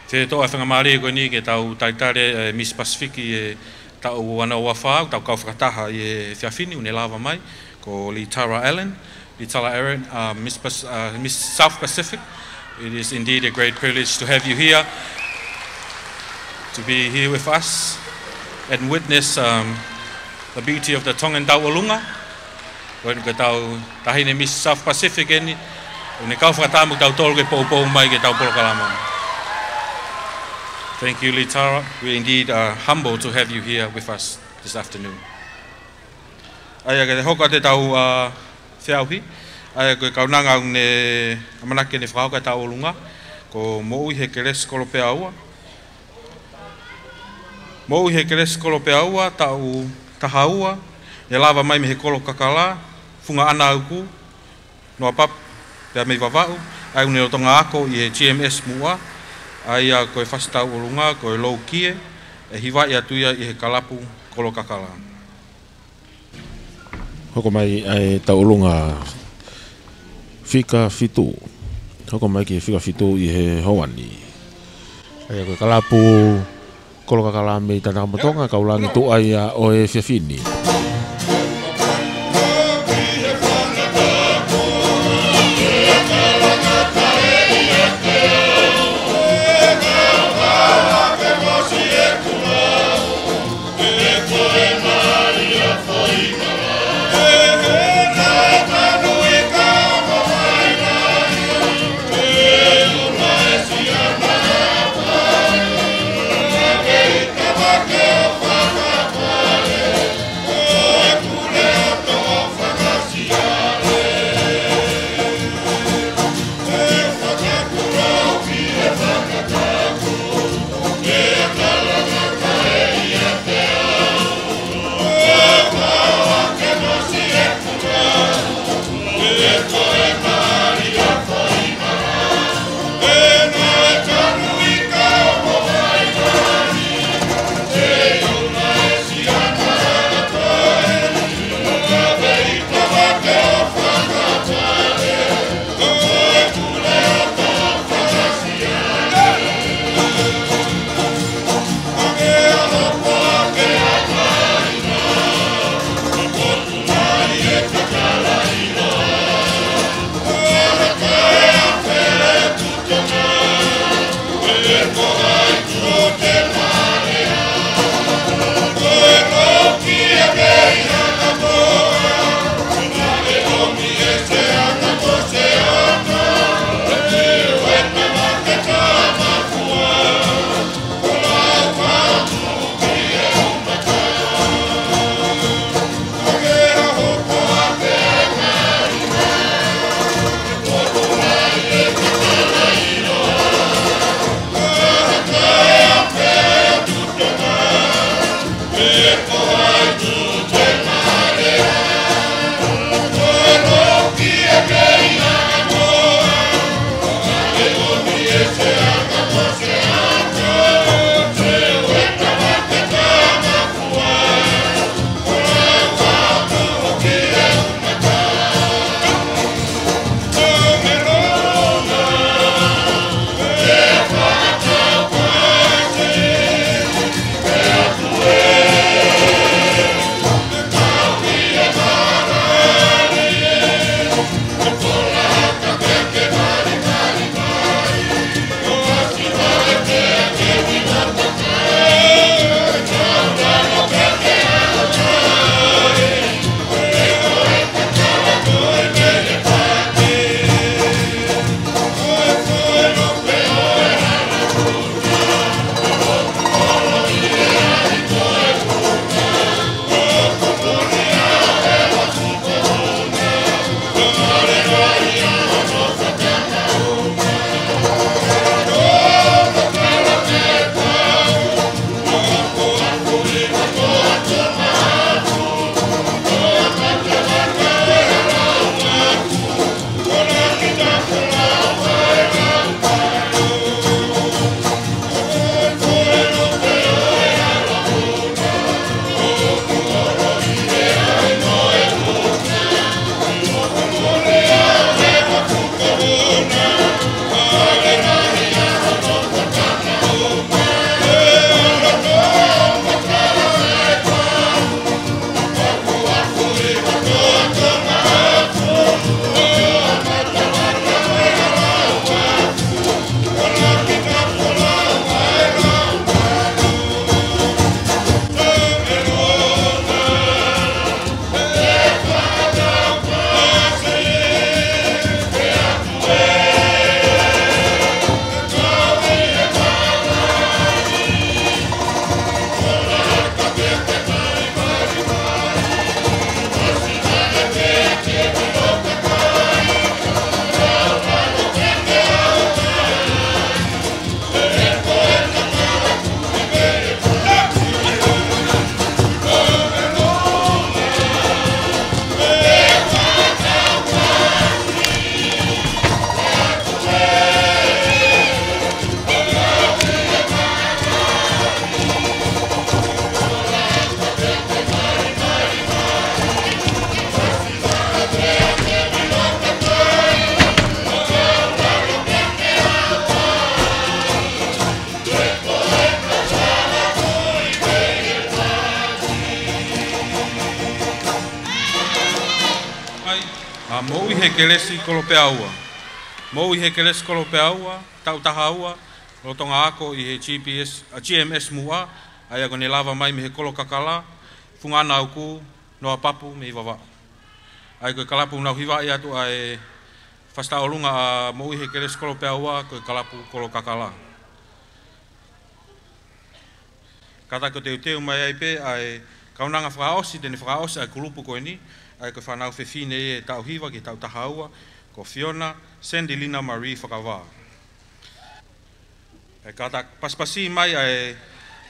Te toʻo e faingamālie ko eni ke tau talitali, ʻe, Miss Pacific ʻi he taʻu ua noa ua fā, ʻoku tau kau fakataha ʻi he efiafi ni, ʻoku ne lava mai, ko Litara Allen, Litala Aaron, uh, Miss Pas-, uh, Miss South Pacific. It is indeed a great privilege to have you here, to be here with us and witness, um, the beauty of the Tongan tauʻolunga. Ko eni ko ʻetau taʻahine Miss South Pacific eni, ʻoku ne kau fakataha mo kitautolu ke poupou mai ki heʻetau polokalama. Thank you, Litala. We indeed are humbled to have you here with us this afternoon. ʻA ia ke hoko atu ʻetau, uh, feʻauhi, ʻa ia ko e kaunanga ʻoku ne ʻamanaki ke ne fakahoko e tauʻolunga, ko Moʻui he Kelesi Kolopeaua. Moʻui he Kelesi Kolopeaua, taʻu taha ua, ne lava mai mei he Kolo Kakala, Funga ʻAna Uku, Noa Papu, pea mei Vavaʻu, ʻa ia ʻoku ne lolotonga ako ʻi he G M S Muʻa, ʻa ia ko e fasi tauʻolunga, ko e Loukie, ʻe hivaʻi atu ia ʻi he kalapu Kolo Kakala. Hoko mai ʻa e tauʻolunga fika fitu. Hoko mai ki he fika fitu ʻi he houa ni. ʻA ia ko e kalapu Kolo Kakala mei Tanakamotonga, Kaulangi Tuʻaia ʻo e efiafi ni. Moʻui he Kelesi Kolopeaua. Moʻui he Kelesi Kolopeaua, taʻu taha ua, lolotonga ako ʻi he G P S, ʻa, G M S Muʻa, ʻa ia ko ʻene lava mai mei he Kolo Kakala, Fungana Uku, Noa Papu mei Vavaʻu. ʻA ia ko e kalapu ʻoku nau hivaʻi atu ʻa e fasi tauʻolunga ʻa Moʻui he Kelesi Kolopeaua, ko e kalapu Kolo Kakala. Kātaki ʻo teuteu mai ai pē ʻa e kaunanga fakaʻosi, te ne fakaʻosi ʻa e kulupu ko eni, ʻa ia ko e fānau fefine ʻi he taʻu hiva ki he taʻu taha ua, ko Fiona Sendilina Marie Fakavā. ʻE kātaki pasipasi mai ʻa e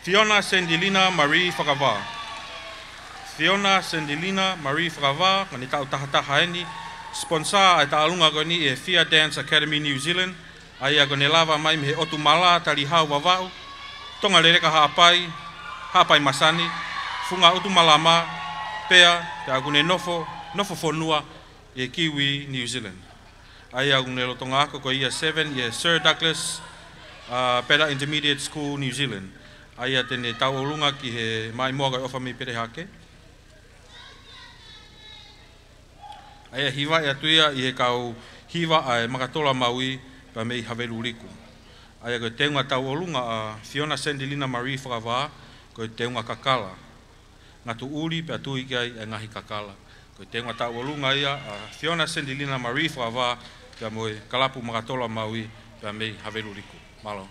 Fiona Sendilina Marie Fakavā. Fiona Sendilina Marie Fakavā, ko ʻene taʻu taha taha eni, sponsor ʻa e tauʻolunga ko eni ʻe he Fia Dance Academy New Zealand, ʻa ia ko ʻene lava mai mei he ʻotu Mala, Talihau, Vavaʻu, Tonga Leleka, Haʻapai, Haʻapai Masani, Funga ʻUtumalama, pea, pea ʻoku ne nofo, nofo fonua ʻi he Kiwi, New Zealand. ʻA ia ʻoku ne lolotonga ako ko e Year seven ʻi he Sir Douglas, ʻa, Batter Intermediate School, New Zealand. ʻA ia te ne tauʻolunga ki he Maimoa ko e ʻOfa mei Pelehake. ʻA ia hivaʻi atu ia ʻi he kau hiva ʻa e Makatola Maui pea mei Haveluliku. ʻA ia ko e teunga tauʻolunga ʻa Fiona Sendilina Marie Fakavā, ko e teunga kakala. Ngatu ʻuli pea tui ki ai e ngaahi kakala. Ko e teunga tauʻolunga ia ʻa Fiona Sendilina Marie Fakavā, pea mo e kalapu Makatola Maui pea mei Haveluliku. Mālō.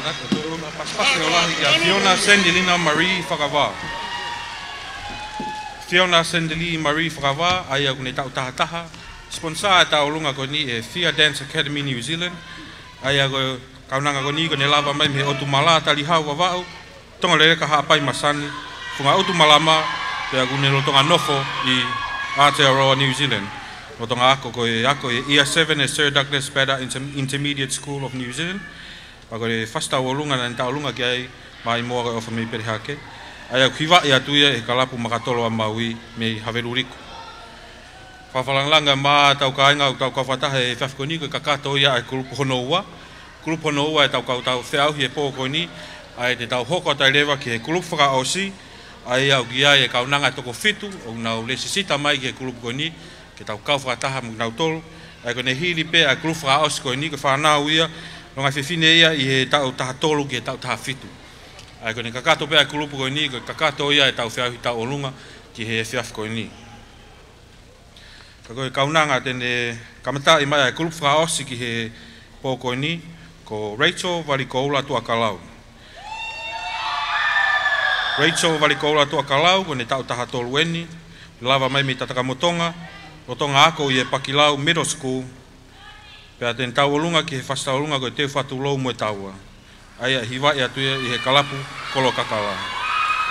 Pasipasi ʻo lahi kia Fiona Sendilina Marie Fakavā. Fiona Sendilina Marie Fakavā, ʻa ia ʻoku ne taʻu taha taha, sponsor ʻa e tauʻolunga ko eni ʻe Fia Dance Academy New Zealand, ʻa ia ko e kaunanga ko eni ʻoku ne lava mai mei he ʻotu Malā, Talihau, Vavaʻu, Tonga Leleka, Haʻapai, Masani, Funga ʻOtu Malama, pea ʻoku ne lolotonga nofo ʻi Aotearoa New Zealand. Lolotonga ako ko e ako ʻi he Year seven ʻe Sir Douglas Bader Inter-, Intermediate School of New Zealand. Pea ko e fasi tauʻolunga naʻa ne tauʻolunga ki ai mai muʻa ko e ʻOfa mei Pelehake, ʻa ia ʻoku hivaʻi atu ia ʻe he kalapu Makatolo ʻa Maui mei Haveluliku. Fakafanongo lelei ʻa e tau kāinga ʻoku tau kau fakataha he efiafi ko eni, ko e kakato ia ʻa e kulupu hono ua. Kulupu hono ua ʻetau kau tau feʻauhi he pō ko eni, ʻa ia te tau hoko atu ai leva ki he kulupu fakaʻosi, ʻa ia ʻoku ʻi ai e kaunanga ʻe toko fitu ʻoku nau lēsisita mai ki he kulupu ko eni, ke tau kau fakataha mo kinautolu. ʻA ia ko ʻene hili pē ʻa e kulupu fakaʻosi ko eni, ko e fānau ia, ko e ngaahi fefine ia ʻi he taʻu taha tolu ki he taʻu taha fitu. ʻA ia ko ʻene kakato pē ʻa e kulupu ko eni, ko e kakato ia ʻetau feʻauhi tauʻolunga ki he efiafi ko eni. Ka ko e kaunanga te ne kamataʻi mai ʻa e kulupu fakaʻosi ki he pō ko eni, ko Rachel Valikoula Tuʻakalau. Rachel Valikoula Tuʻakalau, ko ʻene taʻu taha tolu eni, lava mai mei Tatakamotonga, lolotonga ako ʻi he Pakilau Middle School, pea te ne tauʻolunga ki he fasi tauʻolunga ko e Teu Fatu Lou mo e Taua. ʻA ia ʻe hivaʻi atu ia ʻi he kalapu Kolokakala.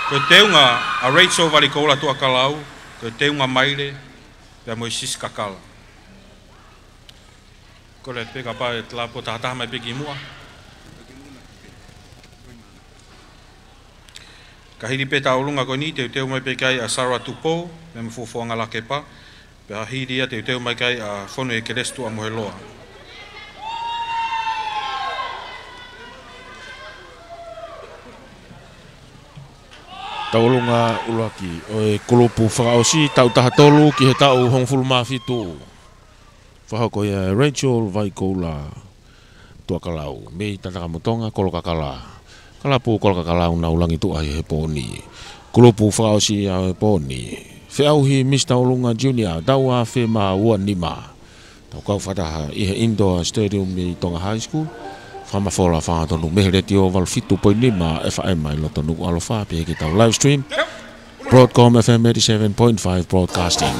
Ko e teunga ʻa Rachel Valikoula Tuʻakalau, ko e teunga maile, pea mo e sisi kakala. Kole pē kapau ʻe talapo tahataha mai pē ki muʻa. Ka hili pē tauʻolunga ko eni, teuteu mai pē ki ai ʻa Sarah Tupou, mei Fuafuanga Lakepa, pea hili ia teuteu mai ki ai ʻa Fonuekelesi Tuʻamoheloa. Tauʻolunga ʻuluaki ʻo e kulupu fakaʻosi, taʻu taha tolu ki he taʻu hongofulu mā fitu. Fakahoko ia ʻe Rachel Vaikoula Tuʻakalau, mei Tatakamotonga, Kolokakala. Kalapu Kolokakala ʻoku nau langi tuʻa he pō ni. Kulupu fakaʻosi ʻo e pō ni. Feʻauhi Misi Tauʻolunga Junior, taʻu ua afe mā ua nima. Tau kau fakataha ʻi he Indoor Stadium ʻi Tonga High School. Fakamafola fakatonu mei he Letiō valu fitu poini nima F M ʻi loto Nukuʻalofa, pea ki heʻetau live stream. Broadcom F M eighty-seven point five Broadcasting.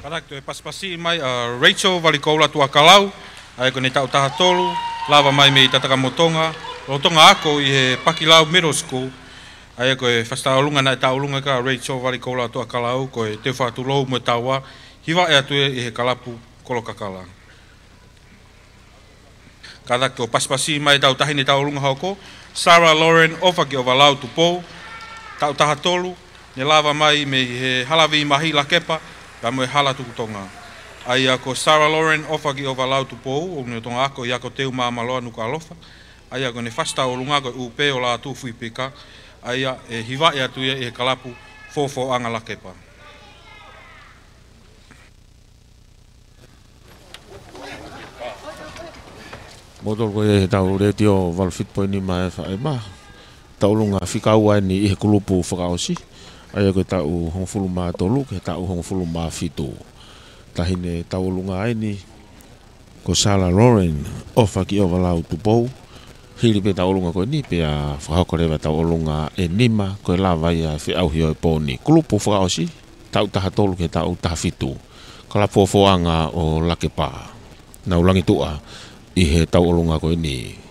Kātaki toe pasipasi mai ʻa Rachel Valikoula Tuʻakalau, ʻa ia ko ʻene taʻu taha tolu, lava mai mei Tatakamotonga, lolotonga ako ʻi he Pakilau Middle School, ʻa ia ko e fasi tauʻolunga naʻe tauʻolunga ki ai ʻa Rachel Valikoula Tuʻakalau, ko e Teu Fakatulou mo e Taua, hivaʻi atu ia ʻi he kalapu Kolokakala. Kātaki ʻo pasipasi mai ʻetau taʻahine tauʻolunga hoko, Sarah Lauren ʻOfakiʻovalau Tupou, taʻu taha tolu, ne lava mai mei he Hala Vīmahi Lakepa, pea mo e Hala Tuku Tonga. ʻA ia ko Sarah Lauren ʻOfakiʻovalau Tupou, ʻoku ne lolotonga ako ʻi Ako Teu Māmāloa Nukuʻalofa, ʻa ia ko ʻene fasi tauʻolunga ko e ʻUpē ʻo Lātūfuipika, ʻa ia ʻe hivaʻi atu ia ʻi he kalapu Fofoʻanga Lakepa. Mou tolu ko ia he tau Letiō valu fitu poini nima F M. Tauʻolunga fika ua eni ʻi he kulupu fakaʻosi, ʻa ia ko e taʻu hongofulu mā tolu ki he taʻu hongofulu mā fitu. Taʻahine tauʻolunga eni ko Sarah Lauren ʻOfakiʻovalau Tupou. Hili pē tauʻolunga ko eni pea fakahoko leva tauʻolunga ʻe nima ko e lava ia feʻauhi ʻo e pō ni. Kulupu fakaʻosi, taʻu taha tolu ki he taʻu taha fitu. Kalapu Fofoʻanga ʻo Lakepa. Nau langituʻa ʻi he tauʻolunga ko eni.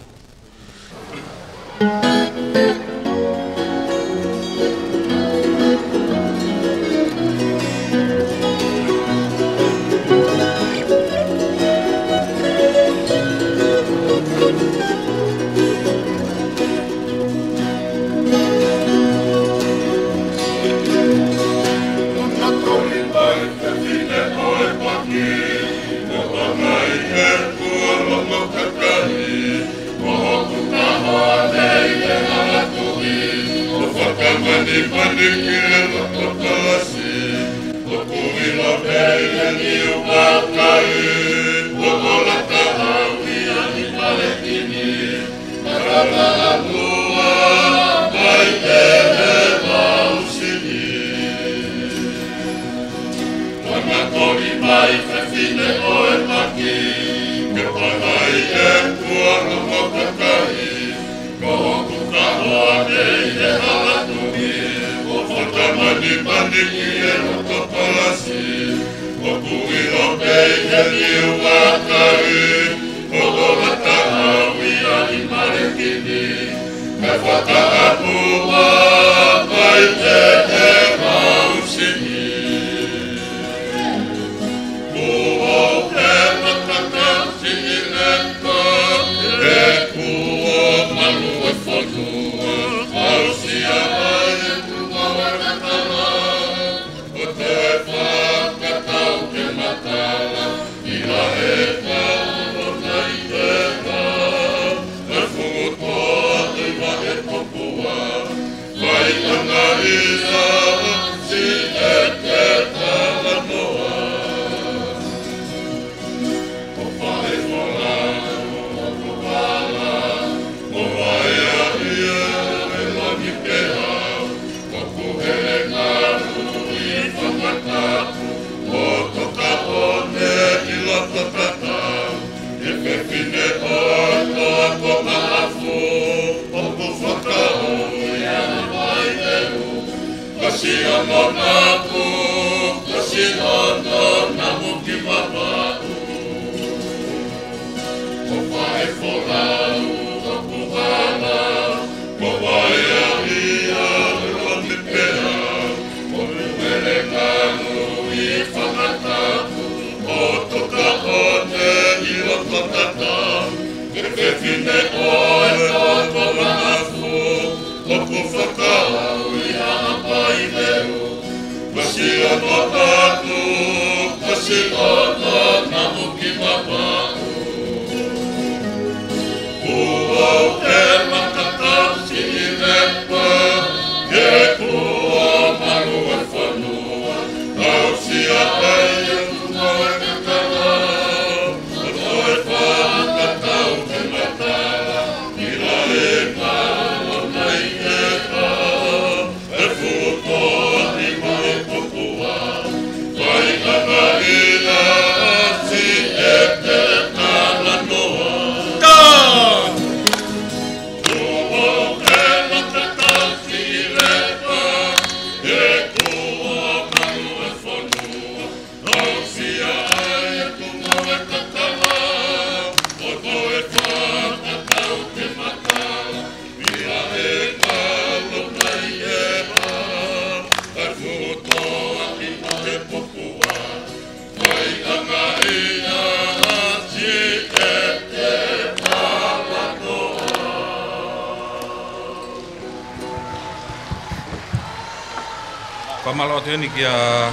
Mālō atu eni kia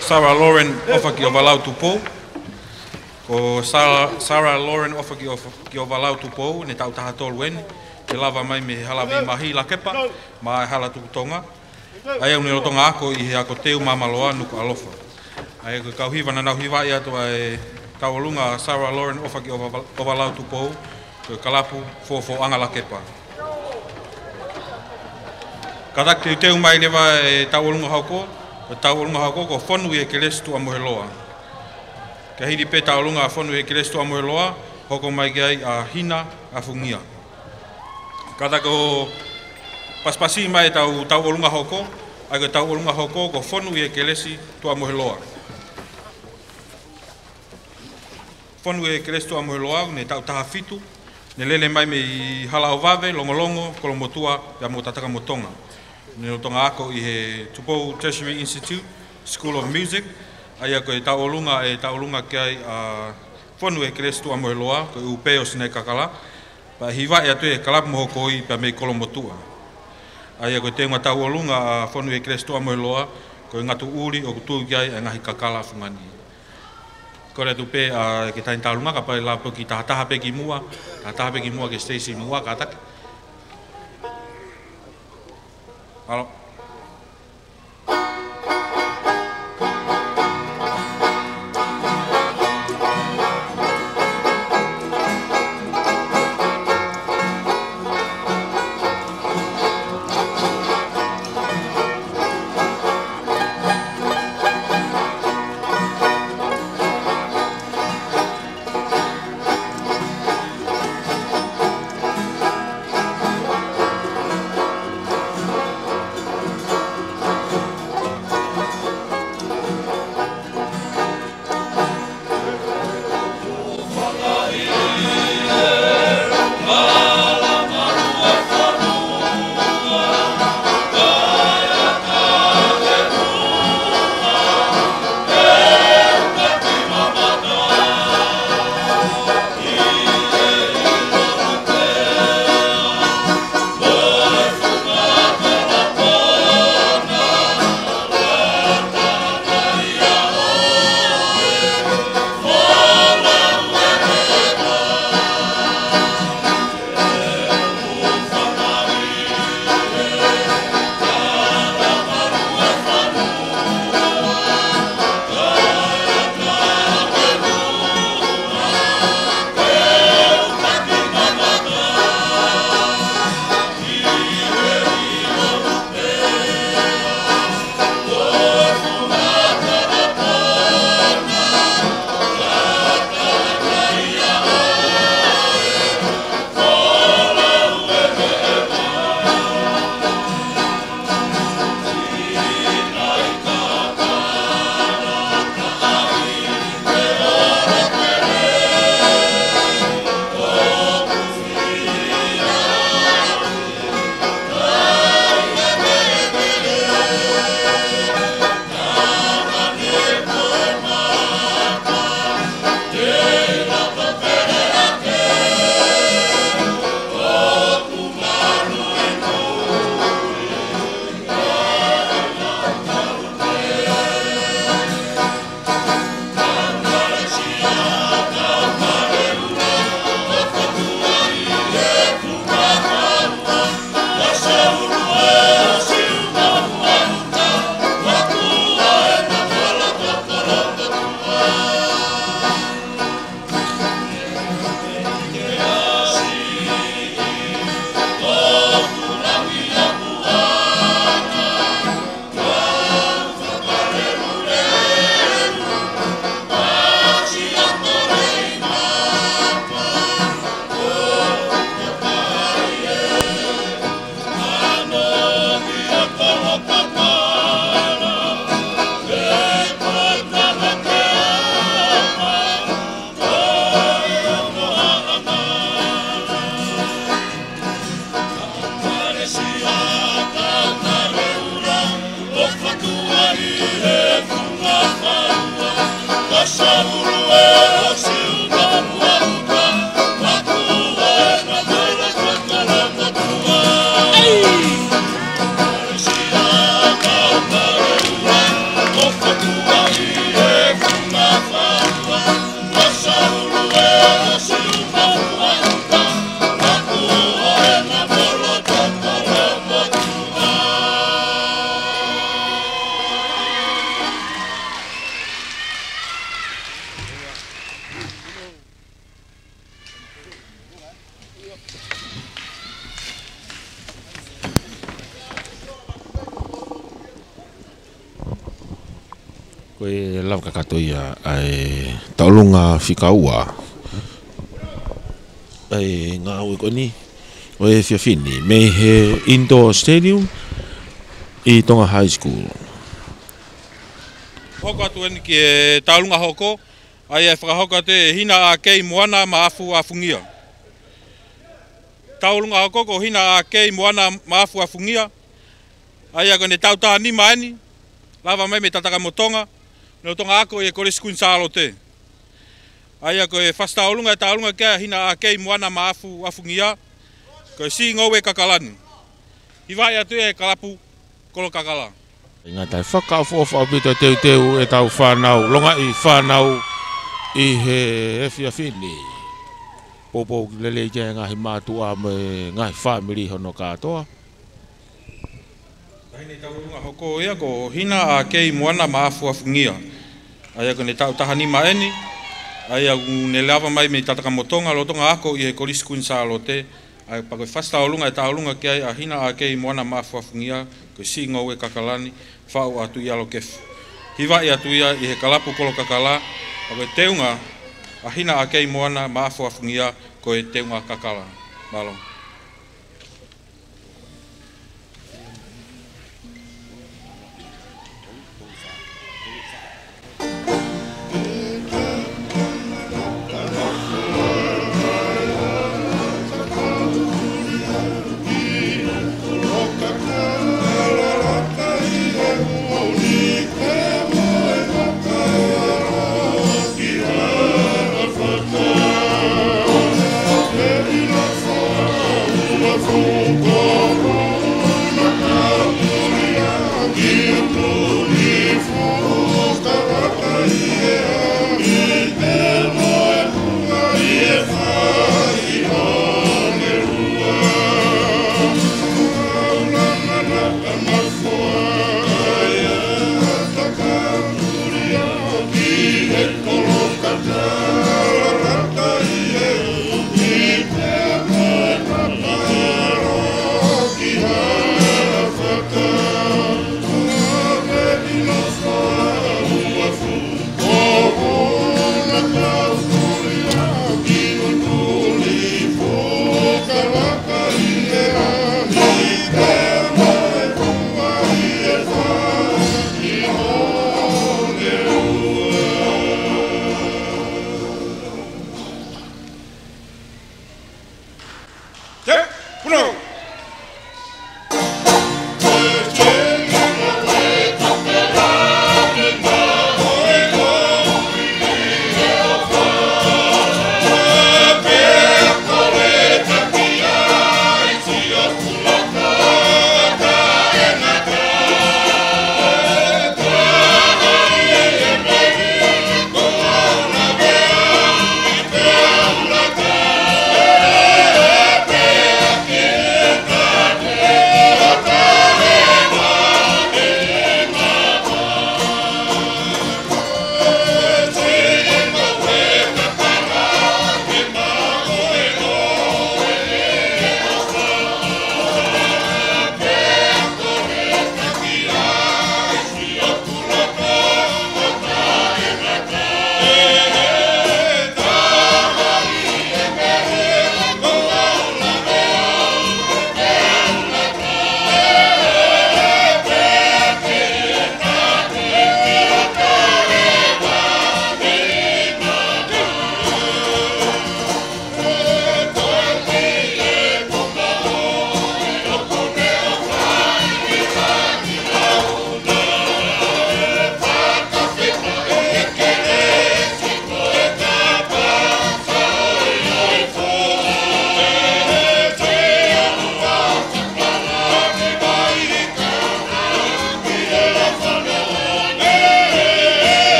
Sarah Lauren ʻOfakiʻovalau Tupou. Ko Sarah, Sarah Lauren ʻOfakiʻovalau Tupou, ne taʻu taha tolu eni, ne lava mai mei he Hala Vīmahi Lakepa, maʻa e Hala Tuku Tonga. ʻA ia ʻoku ne lolotonga ako ʻi he Ako Teu Māmāloa Nukuʻalofa. ʻA ia ko e kau hiva naʻa nau hivaʻi atu ʻa e tauʻolunga Sarah Lauren ʻOfakiʻovalau Tupou, ko e Kalapu Fofoʻanga Lakepa. Kātaki teuteu mai leva e tauʻolunga hoko, ko e tauʻolunga hoko ko Fonu ʻi he Kelesi Tuʻamoheloa. Ka hili pē tauʻolunga Fonu ʻi he Kelesi Tuʻamoheloa, hoko mai ki ai ʻa Hina ʻAfungia. Kātaki ʻo pasipasi mai e tau, tauʻolunga hoko, ʻa ia ko e tauʻolunga hoko ko Fonu ʻi he Kelesi Tuʻamoheloa. Fonu ʻi he Kelesi Tuʻamoheloa, ne taʻu taha fitu, ne lele mai mei Halaʻovave, Longolongo, Kolomotuʻa, pea mo Tatakamotonga. Ne lolotonga ako ʻi he Tupou Tertiary Institute, School of Music, ʻa ia ko e tauʻolunga, ʻe tauʻolunga ki ai ʻa Fonu ʻi he Kelesi Tuʻamoheloa, ko e ʻū pē ʻo Sinaʻikakala, pea hivaʻi atu ʻe he Kalapu mo Hokoi pea mei Kolomotuʻa. ʻA ia ko e teunga tauʻolunga ʻa Fonu ʻi he Kelesi Tuʻamoheloa, ko e ngatu ʻuli ʻoku tuʻu ki ai ʻa e ngaahi kakala fungani. Kole atu pē ʻa e kakai tauʻolunga kapau ʻe lava pē ke tahataha pē ki muʻa, tahataha pē ki muʻa ki he siteisi muʻa kātaki. Mālō. Ko e lava kakato ia ʻa e tauʻolunga fika ua ʻa e ngāue ko eni ʻo e efiafi ni mei he Indoor Stadium ʻi Tonga High School. Hoko atu eni ki he tauʻolunga hoko, ʻa ia ʻe fakahoko atu ʻe Hina ʻAkei Moana Maʻafu ʻAfungia. Tauʻolunga hoko ko Hina ʻAkei Moana Maʻafu ʻAfungia, ʻa ia ko ʻene taʻu taha nima eni, lava mai mei Tatakamoa Tonga, lolotonga ako ʻi he Kolisi Kuini Sālote. ʻA ia ko e fasi tauʻolunga ʻe tauʻolunga ki ai ʻa Hina ʻAkei Moana Maʻafu ʻAfungia, ko e Siʻi Ngoue Kakalani. Hivaʻi atu ia ʻe he kalapu Kolo Kakala. ʻIkai ngata ai, fakaʻofoʻofa ʻaupito e teuteu ʻetau fānau, longaʻi fānau ʻi he efiafi ni. Poupou lelei ki he ngaahi mātuʻa mo e ngaahi fāmili hono kātoa. Ko ʻene tauʻolunga hoko ia ko Hina ʻAkei Moana Maʻafu ʻAfungia, ʻa ia ko ʻene taʻu taha nima eni, ʻa ia ʻoku ne lava mai mei Tatakamoa Tonga, lolotonga ako ʻi he Kolisi Kuini Sālote. ʻA ia pea ko e fasi tauʻolunga ʻe tauʻolunga ki ai ʻa Hina ʻAkei Moana Maʻafu ʻAfungia, ko e Siʻi Ngoue Kakalani, faʻu ʻa Tuʻiʻalokefu. Hivaʻi atu ia ʻe he kalapu Kolo Kakala, pea ko e teunga ʻa Hina ʻAkei Moana Maʻafu ʻAfungia, ko e teunga kakala. Mālō.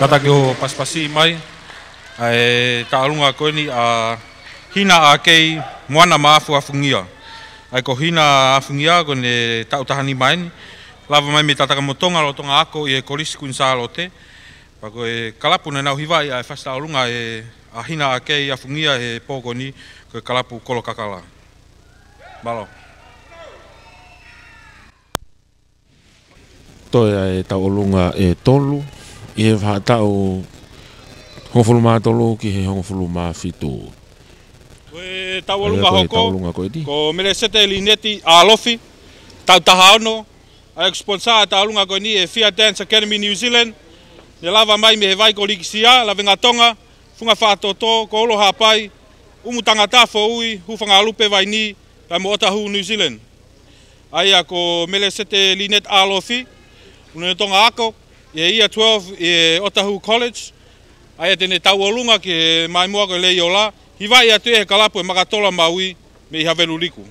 Kātaki ʻo pasipasi mai ʻa e tauʻolunga ko eni ʻa Hina ʻAkei Moana Maʻafu ʻAfungia. ʻA ia ko Hina ʻAfungia ko ʻene taʻu taha nima eni. Lava mai mei Tatakamotonga, lolotonga ako ʻi he Kolisi Kuini Sālote. Pea ko e kalapu naʻa nau hivaʻi ʻa e fasi tauʻolunga ʻa Hina ʻAkei ʻAfungia he pō ko eni ko e kalapu Kolokakala. Mālō. Toe ʻa e tauʻolunga ʻe tolu ʻi he vahaʻa taʻu hongofulu mā tolu ki he hongofulu mā fitu. Ko e tauʻolunga hoko, ko Melesete Lineti ʻAlofi, taʻu taha ono, ʻa ia ʻoku sponsor ʻa e tauʻolunga ko eni ʻe Fia Dance Academy New Zealand, ne lava mai mei he vai ko Likisia, Lavengatonga, Funga Faʻatoto, Koulo Haʻapai, ʻUmutangata, Foʻui, Hūfangalupe, Vainī, pea mo Otahuhu New Zealand. ʻA ia ko Melesete Lineti ʻAlofi, ʻoku ne lolotonga ako ʻi he Year twelve ʻi he Otahuhu College, ʻa ia te ne tauʻolunga ki he maimoa ko e Leiola, hivaʻi atu ʻe he kalapu ʻa e Makatola Maui mei Haveluliku.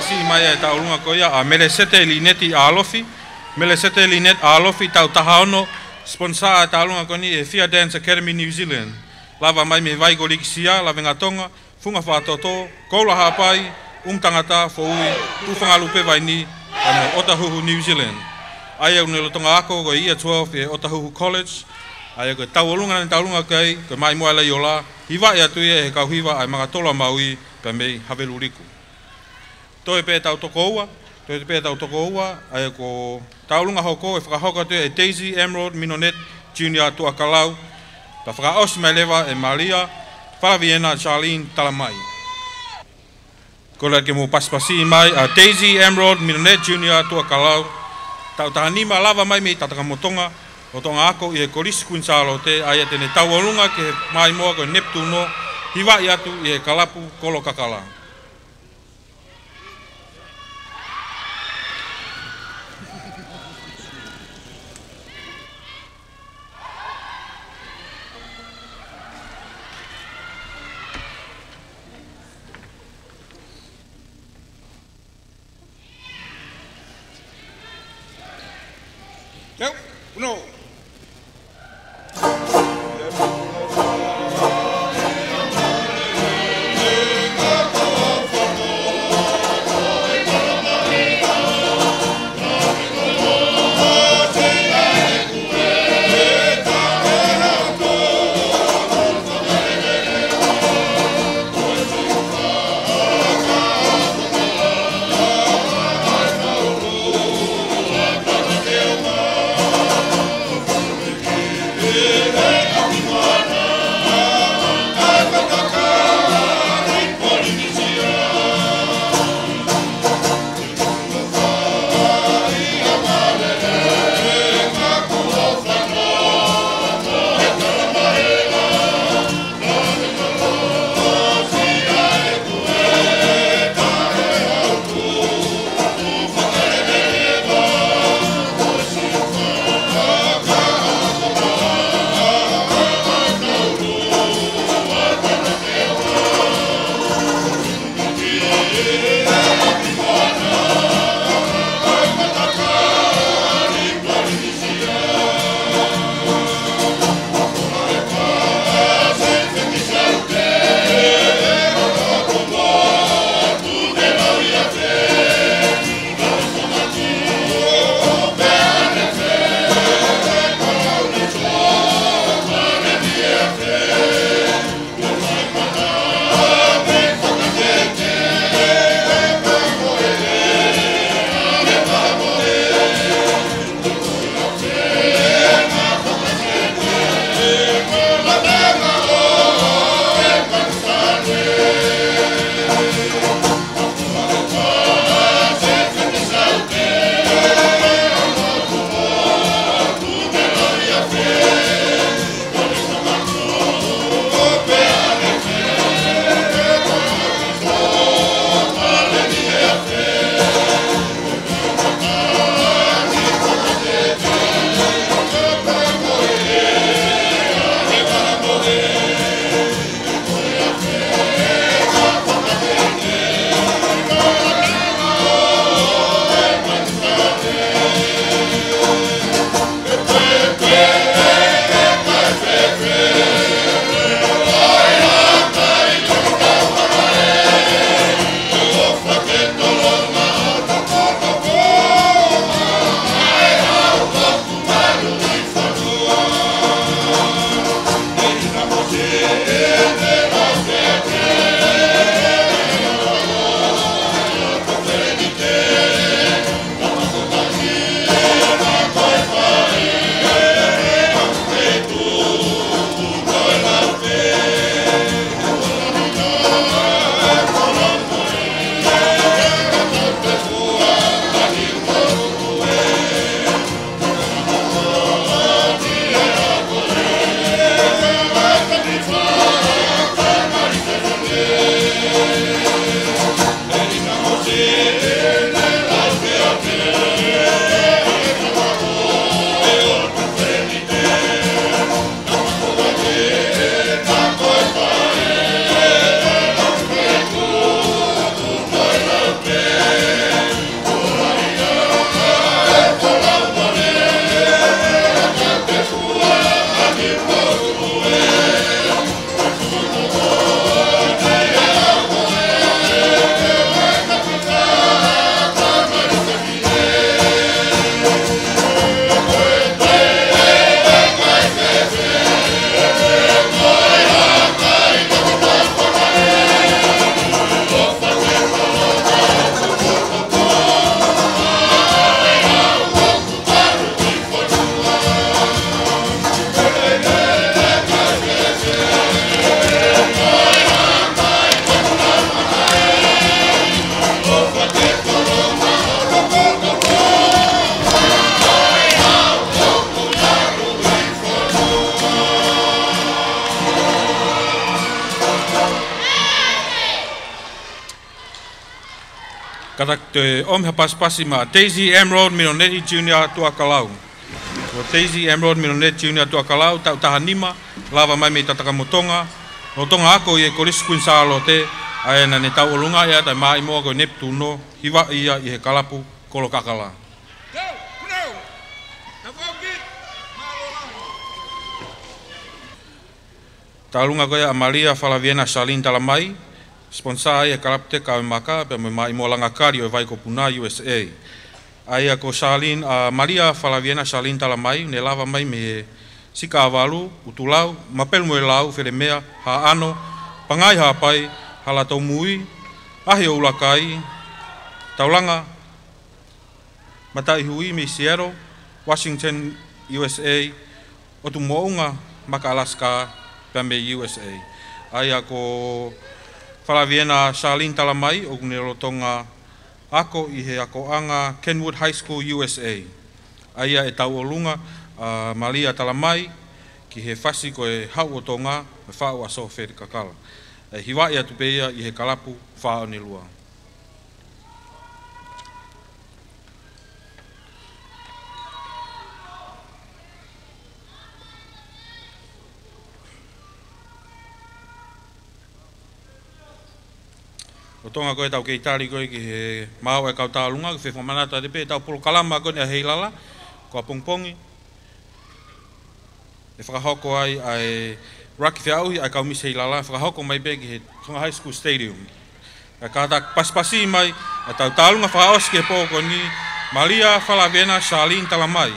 Siʻi mai e tauʻolunga ko ia ʻa Melesete Lineti Alofi. Melesete Lineti Alofi, taʻu taha ono, sponsor e tauʻolunga ko eni ʻe he Fia Dance Academy New Zealand. Lava mai mei Vai ko Likisia, Lavengatonga, Funga Fatoto, Koula Haʻapai, ʻUmu Tangata, Foʻui, Tuʻufangalupe Vaini, pea mo ʻOtahuhu New Zealand. ʻA ia ʻoku ne lolotonga ako ko e Year twelve ʻi he ʻOtahuhu College. ʻA ia ko e tauʻolunga naʻa ne tauʻolunga ki ai, ko e Maʻimoa Leiola, hivaʻi atu ia ʻe he kau hiva ʻa e Makatolu ʻa Maui, pea mei Haveluliku. Toe pē tau toko ua, toe pē tau toko ua, ʻa ia ko e tauʻolunga hoko ʻe fakahoko atu ʻe Daisy Emerald Minonet Junior Tuʻakalau, pea fakaʻosi mai leva ʻe Malia Falaviena Charlene Talamai. Kole ke mou pasipasi mai ʻa Daisy Emerald Minonet Junior Tuʻakalau, taʻu taha nima, lava mai mei Tatakamotonga, lolotonga ako ʻi he Kolisi Kuini Sālote, ʻa ia te ne tauʻolunga ki he Maʻimoa ko e Neptuno, hivaʻi atu ʻe he Kalapu Kolo Kakala. Yep. No. Kātaki ʻomi ha pasipasi maʻa Daisy Emerald Minoneti Junior Tuʻakalau. Ko Daisy Emerald Minoneti Junior Tuʻakalau, taʻu taha nima, lava mai mei Tatakamotonga, lolotonga ako ʻi he Kolisi Kuini Sālote, ʻa ia naʻa ne tauʻolunga ia ʻi he maʻimoa ko e Neptuno, hivaʻi ia ʻi he kalapu Kolokakala. Tauʻolunga ko ia ʻa Malia Falaviena Charlene Talamai, sponsor ʻa e kalapu Teka ʻo e Maka, pea mo e maʻimoa Langakali ʻo e Vai ko Puna, U S A. ʻA ia ko Charlene, ʻa Malia Falaviena Charlene Talamai, ne lava mai mei he Sika ʻa Valu, ʻUtulau, Mapelu mo e Lau, Felemea, Haʻano, Pangai Haʻapai, Halatomui, ʻAhi ʻo ʻUlakai, Taulanga, Mataʻihui mei Seattle, Washington, U S A, ʻOtu Moʻunga, Maka Alaska, pea mei U S A. ʻA ia ko Falaviena Charlene Talamai, ʻoku ne lolotonga ako ʻi he akoʻanga Kenwood High School, U S A. ʻA ia ʻe tauʻolunga ʻa Malia Talamai ki he fasi ko e Haʻu ʻo Tonga, mo e faʻu ʻa Sofele Kakala. ʻE hivaʻi atu pē ia ʻi he kalapu Fā ʻo Nelua. Lolotonga ko ē ʻetau kei tali ko ē ki he maʻu ʻa e kau tauʻolunga, ke fakamanatu atu pē ʻetau polokalama ko eni ʻa Heilala, ko ʻapongipongi ʻe fakahoko ai ʻa e raki feʻauhi ʻa e kau Misi Heilala, fakahoko mai pē ki he Tonga High School Stadium. Kae kātaki pasipasi mai ʻa ʻetau tauʻolunga fakaʻosi ki he pō ko eni, Malia Falaviena Charlene Talamai.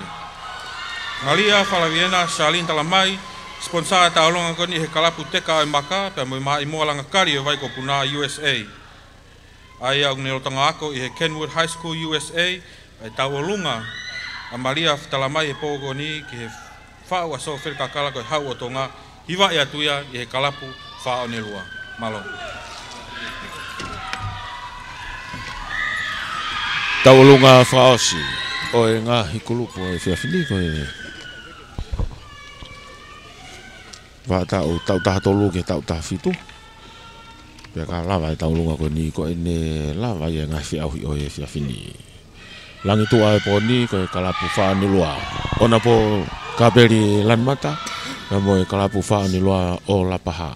Malia Falaviena Charlene Talamai, sponsor ʻa e tauʻolunga ko eni ʻi he kalapu Teka ʻo e Maka, pea mo e maʻimoa Langakali ʻo e Vai ko Puna, U S A. ʻA ia ʻoku ne lolotonga ako ʻi he Kenwood High School, U S A, ʻe tauʻolunga ʻa Malia Talamai he pō ko eni ki he faʻu ʻa Sofele Kakala ko e Haʻu ʻo Tonga, hivaʻi atu ia ʻi he kalapu Fā ʻo Nelua. Mālō. Tauʻolunga fakaʻosi ʻo e ngaahi kulupu ʻo e efiafi ni ko e vaʻa taʻu, taʻu taha tolu ki he taʻu taha fitu. Pea ka lava e tauʻolunga ko eni ko ʻene lava ia e ngaahi feʻauhi ʻo e efiafi ni. Langi tuʻa e pō ni ko e kalapu Fā ʻo Nelua, ʻOnapō Kapeli Lanimata, pea mo e kalapu Fā ʻo Nelua ʻo Lapaha.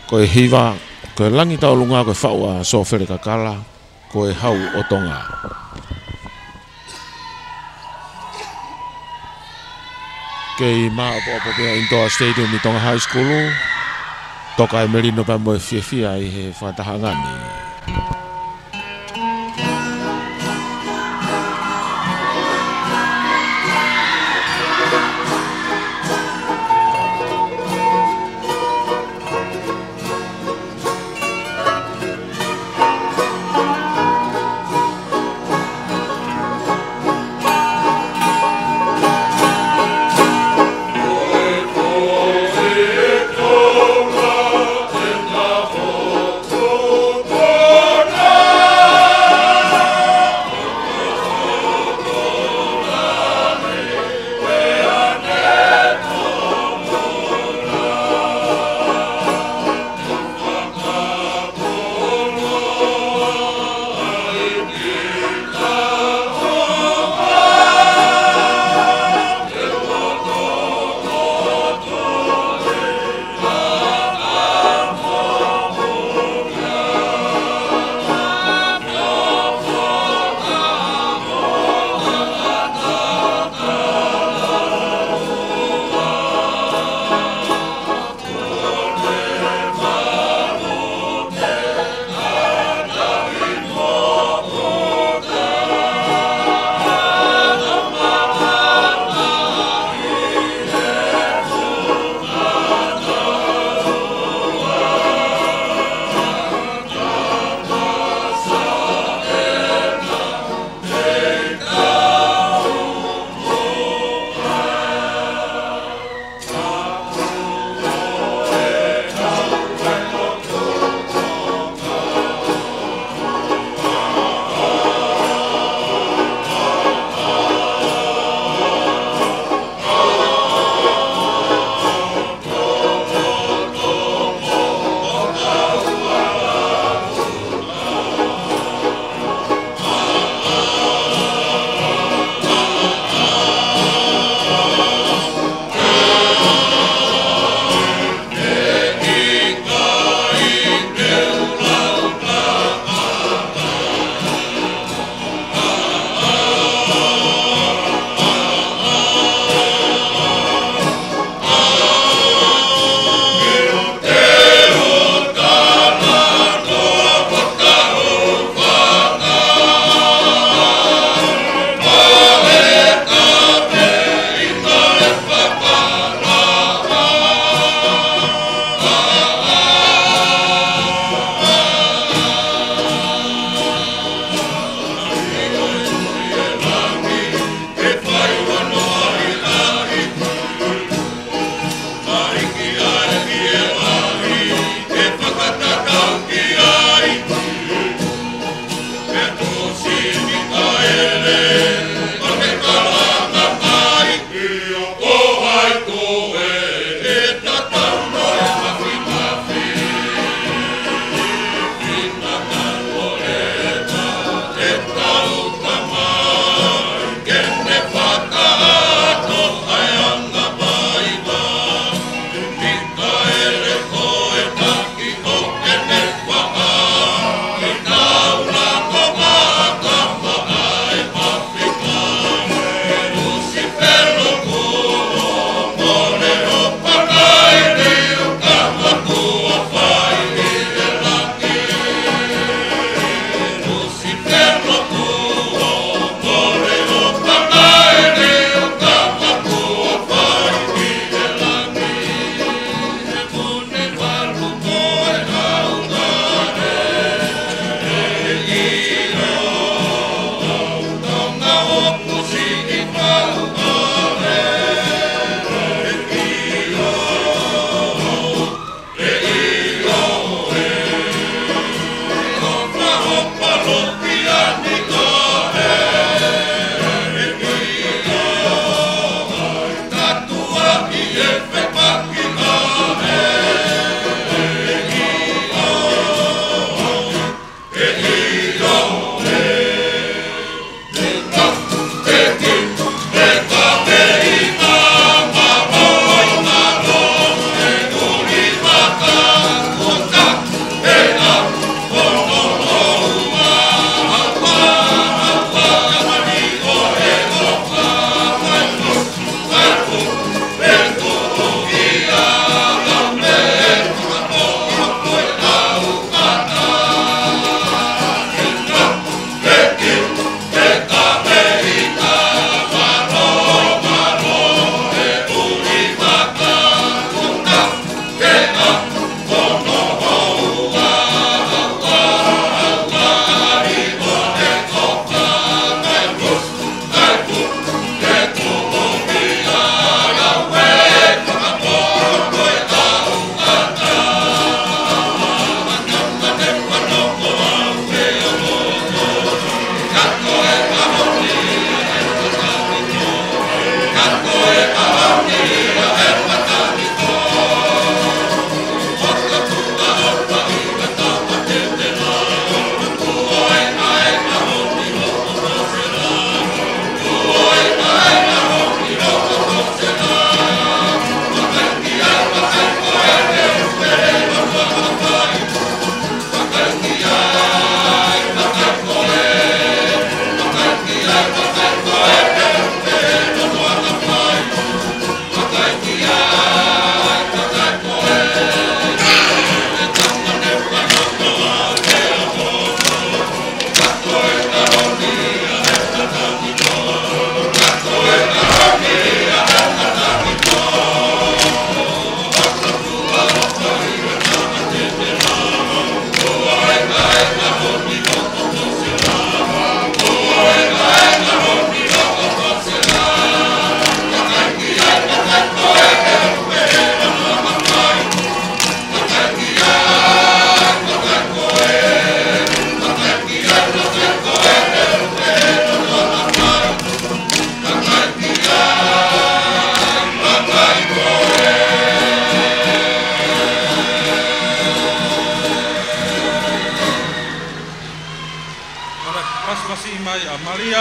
Ko e hiva, ko e langi tauʻolunga ko e faʻu ʻa Sofele Kakala, ko e Haʻu ʻo Tonga. Kei maʻopoʻopo pē ʻa e indoor stadium ʻi Tonga High School. Toka e melino pea mo e fiefia ʻi he fakatahaʻanga ni.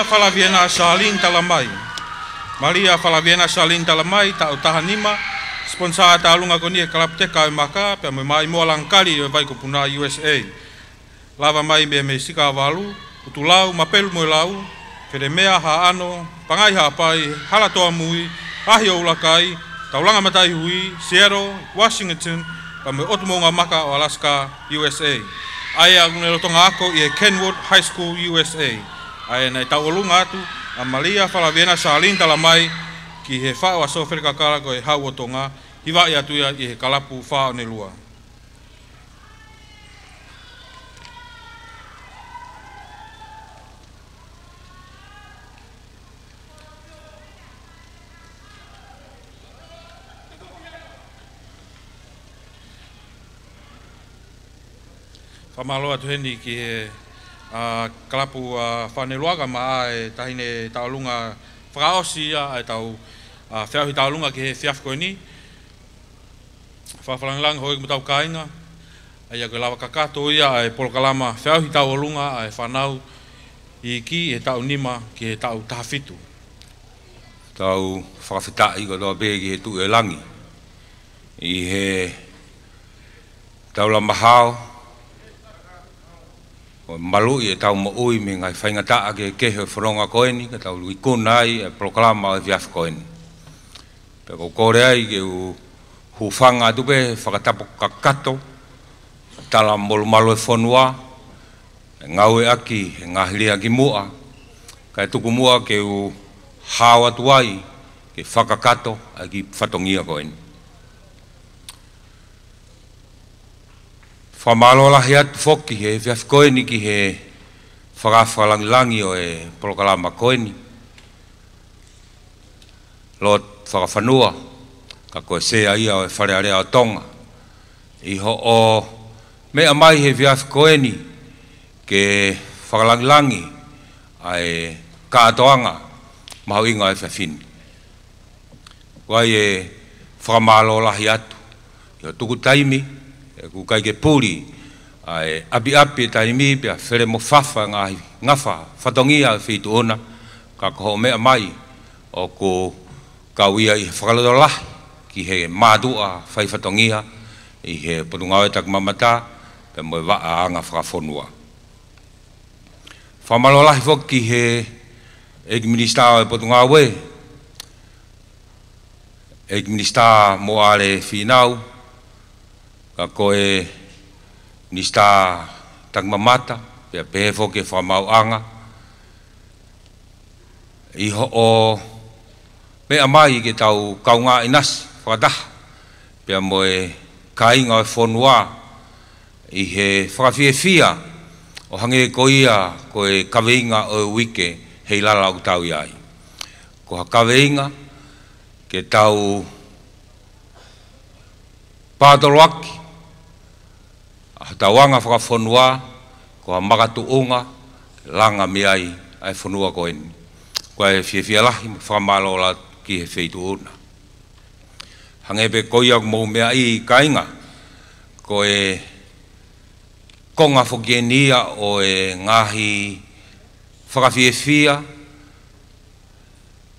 Falaviena Charlene Talamai. Malia Falaviena Charlene Talamai, taʻu taha nima, siponisā ʻa e tauʻolunga ko eni ʻe he Kalapu Teka ʻo e Maka, pea mo e Maʻimoa Langakali ʻo e Vaikupuna, U S A. Lava mai mei, mei Sika Valu, Utulau, Mapelu mo e Lau, Felemea, Haʻano, Pangai Haʻapai, Halatoa Mui, Lahi ʻo Ulakai, Taulanga Mataʻihui, Seattle, Washington, pea mo e ʻOtu Moʻunga Maka ʻo Alaska, U S A. ʻA ia ʻoku ne lolotonga ako ʻi he Kenwood High School, U S A. ʻA ia naʻe tauʻolunga atu ʻa Malia Falaviena Charlene Talamai ki he Faʻu Aso Felekakala ko e Hau ʻo Tonga, hivaʻi atu ia ʻi he Kalapu Fā ʻo Nelua. Fakamālō atu heni ki he, ʻa, Kalapu, ʻa, Fā ʻo Nelua kae ʻumaʻā e taʻahine tauʻolunga fakaʻosi ia ʻa ʻetau, ʻa, feʻauhi tauʻolunga ki he efiafi ko eni. Fakalangilangi houʻeiki mo hotau kāinga, ʻa ia ko e lava kakato ia ʻa e polokalama feʻauhi tauʻolunga ʻa e fānau iiki ʻi he taʻu nima ki he taʻu taha fitu. Tau fakafetaʻi kotoa pē ki he Tuʻi ʻo e Langi ʻi he taulama hao ʻo e maluʻi ʻetau moʻui mei he ngaahi faingataʻa kehekehe ʻo e fononga ko eni, ka tau ikuna ai e polokalama ʻo e efiafi ko eni. Pea ʻoku ou kole ai ke u hūfanga atu pē he fakatapu kakato, tala molumalu e fonua, e ngāueʻaki e ngaahi lea kimuʻa, kae tuku muʻa ke u hao atu ai ke fakakakato ʻa e kiʻi fatongia ko eni. Fakamālō lahi atu foki he efiafi ko eni ki he fakalangilangi ʻo e polokalama ko eni, Lord Fakafanua, ka ko e Sea ia ʻo e Fale Alea ʻo Tonga, ʻi hoʻo meʻa mai he efiafi ko eni ke fakalangilangi ʻa e kātoanga mahuʻinga ʻo e efiafi ni. ʻOku ʻi ai e fakamālō lahi atu ʻi hoʻo tuku taimi, ʻoku ʻikai ke puli ʻa e ʻapiʻapi e taimi pea fele mo fafa ngaahi ngafa fatongia ʻo e feituʻu na, ka ko hoʻo meʻa mai ʻoku kau ia ʻi he fakalotolahi ki he mātuʻa fai fatongia ʻi he Potungāue Takimamata pea mo e Vaʻa Anga Fakafonua. Fakamālō lahi foki ki he ʻEiki Minisitā ʻo e Potungāue, ʻEiki Minisitā Moale Fīnau, ka ko e Minisitā Takimamata, pea pehē foki e Fakamaauʻanga, ʻi hoʻo meʻa mai ke tau kaungā ʻinasi fakataha pea mo e kāinga ʻo e fonua ʻi he fakafiefia ʻo hangē ko ia ko e kaveinga ʻo e uike he ʻi lalo ʻoku tau ʻi ai. Ko ha kaveinga ke tau pātoloaki ʻa hotau anga fakafonua ko ha makatuʻunga ke langa mei ai ʻa e fonua ko eni. Ko e fiefia lahi mo e fakamālō lahi ki he feituʻu na. Hangē pē ko ia ʻoku mou meaʻi kāinga, ko e konga foki eni ia ʻo e ngaahi fakafiefia,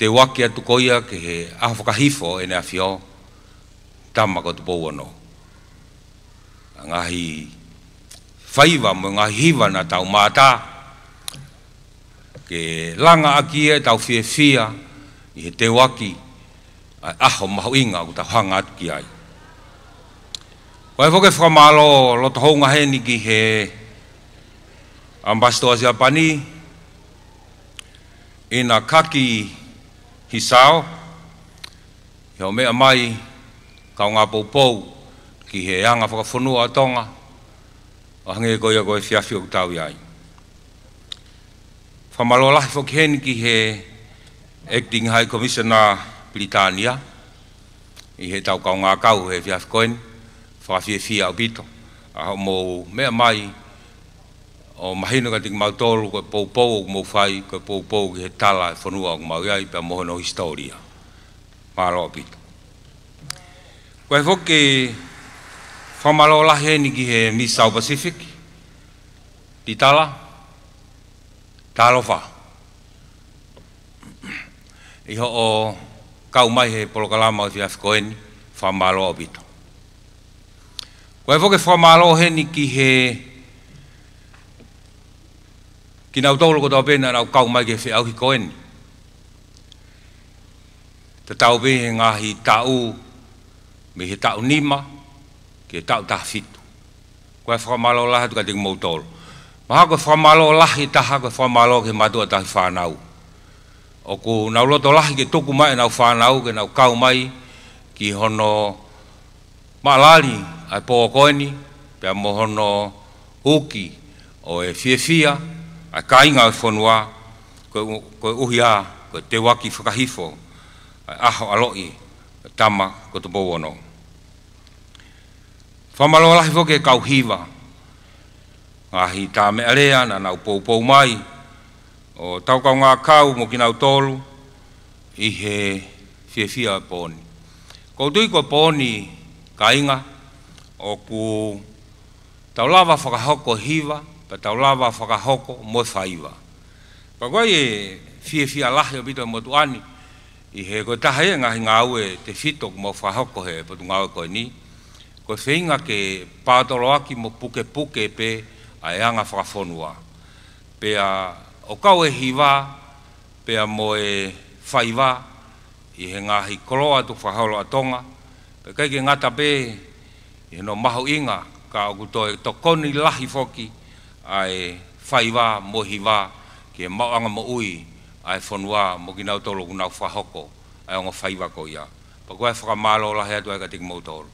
teuaki atu ko ia ki he ʻaho fakahifo ʻEne ʻAfio, Tama ko Tupou Ono. Ngaahi faiva mo e ngaahi hiva naʻa tau mātā, ke langa ʻaki ʻetau fiefia ʻi he teuaki ʻa e ʻaho mahuʻinga ʻoku tau hanga atu ki ai. Ko e foki e fakamālō loto houngaʻia heni ki he ʻAmipasitoa Siapani, Inakaki Hisao, ʻi hoʻo meʻa mai kaungā poupou ki he anga fakafonua ʻo Tonga, ʻo hangē ko ia ko e efiafi ʻoku tau ʻi ai. Fakamālō lahi foki heni ki he Acting High Commissioner Pilitānia, ʻi heʻetau kaungā kau he efiafi ko eni, fakafiefia ʻaupito ʻa hoʻomou meʻa mai ʻo mahino kiate kimautolu ko e poupou ʻoku mou fai, ko e poupou ki he tala e fonua ʻoku mau ʻi ai pea mo hono hisitōlia. Mālō ʻaupito. Ko e foki fakamālō lahi heni ki he Miss South Pacific, Pitala, talofa. ʻi hoʻo kau mai he polokalama ʻo e efiafi ko eni, fakamālō ʻaupito. Ko e foki fakamālō heni ki he kinautolu kotoa pē naʻa nau kau mai ki he feʻauhi ko eni. Tatau pē he ngaahi taʻu, mei he taʻu nima ki he taʻu taha fitu. Ko e fakamālō lahi atu kiate kimoutolu. Mahalo ko e fakamālō lahi taha, ko e fakamālō ki he mātuʻa tauhi fānau. ʻOku nau loto lahi ke tuku mai ʻenau fānau, ke nau kau mai ki hono maʻalali ʻa e pō ko eni, pea mo hono uki ʻo e fiefia ʻa e kāinga ʻo e fonua, ko e u-, koeʻuhi ā ko e teuaki fakahifo ʻa e ʻaho ʻaloʻi ʻo e tama ko Tupou Ono. Fakamālō lahi foki ki he kau hiva, ngaahi tā meʻalea naʻa nau poupou mai, ʻo tau kaungā kau mo kinautolu ʻi he fiefia ʻo e pō ni. ʻOku ou tui ko e pō ni, kāinga, ʻoku tau lava fakahoko e hiva, pea tau lava fakahoko mo e faiva. Pea ko e fiefia lahi ʻaupito ʻa e motuʻa ni, ʻi he ko e taha ia e ngaahi ngāue tefito ʻoku mau fakahoko he potungāue ko eni, ko e feinga ke pātoloaki mo pukepuke pē ʻa e anga fakafonua. Pea ʻo kau e hiva, pea mo e faiva, ʻi he ngaahi koloa tukufakaholo ʻa Tonga, pea ʻikai ke ngata pē ʻi hono mahuʻinga, ka ʻoku toe tokoni lahi foki ʻa e faiva mo e hiva ki he maʻuʻanga moʻui ʻa e fonua mo kinautolu ʻoku nau fakahoko ʻa e ongo faiva ko ia. Pea ko e fakamālō lahi atu ai kiate kimoutolu.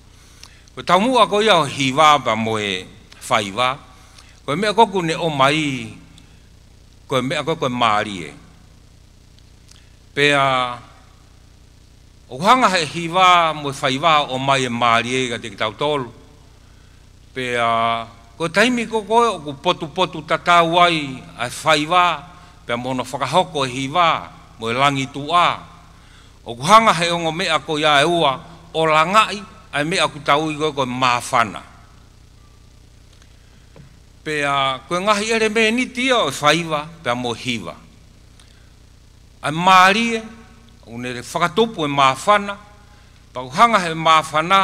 Ko e taumuʻa ko ia ʻo e hiva pea mo e faiva, ko e meʻa ko ē ʻoku ne ʻomai, ko e meʻa ko ē ko e mālie. Pea ʻoku hanga he hiva mo e faiva ʻo ʻomai e mālie kiate kitautolu. Pea ko e taimi ko ē ʻoku potupotu tatau ai ʻa e faiva, pea mo hono fakahoko e hiva mo e langi tuʻa, ʻoku hanga he ongo meʻa ko ia ʻe ua ʻo langaʻi ʻa e meʻa ʻoku tau ui ko ē ko e māfana. Pea ko e ngaahi ʻelemēniti ia ʻo e faiva pea mo e hiva. ʻA e mālie, ʻoku ne fakatupu e māfana, pea ʻoku hanga he māfana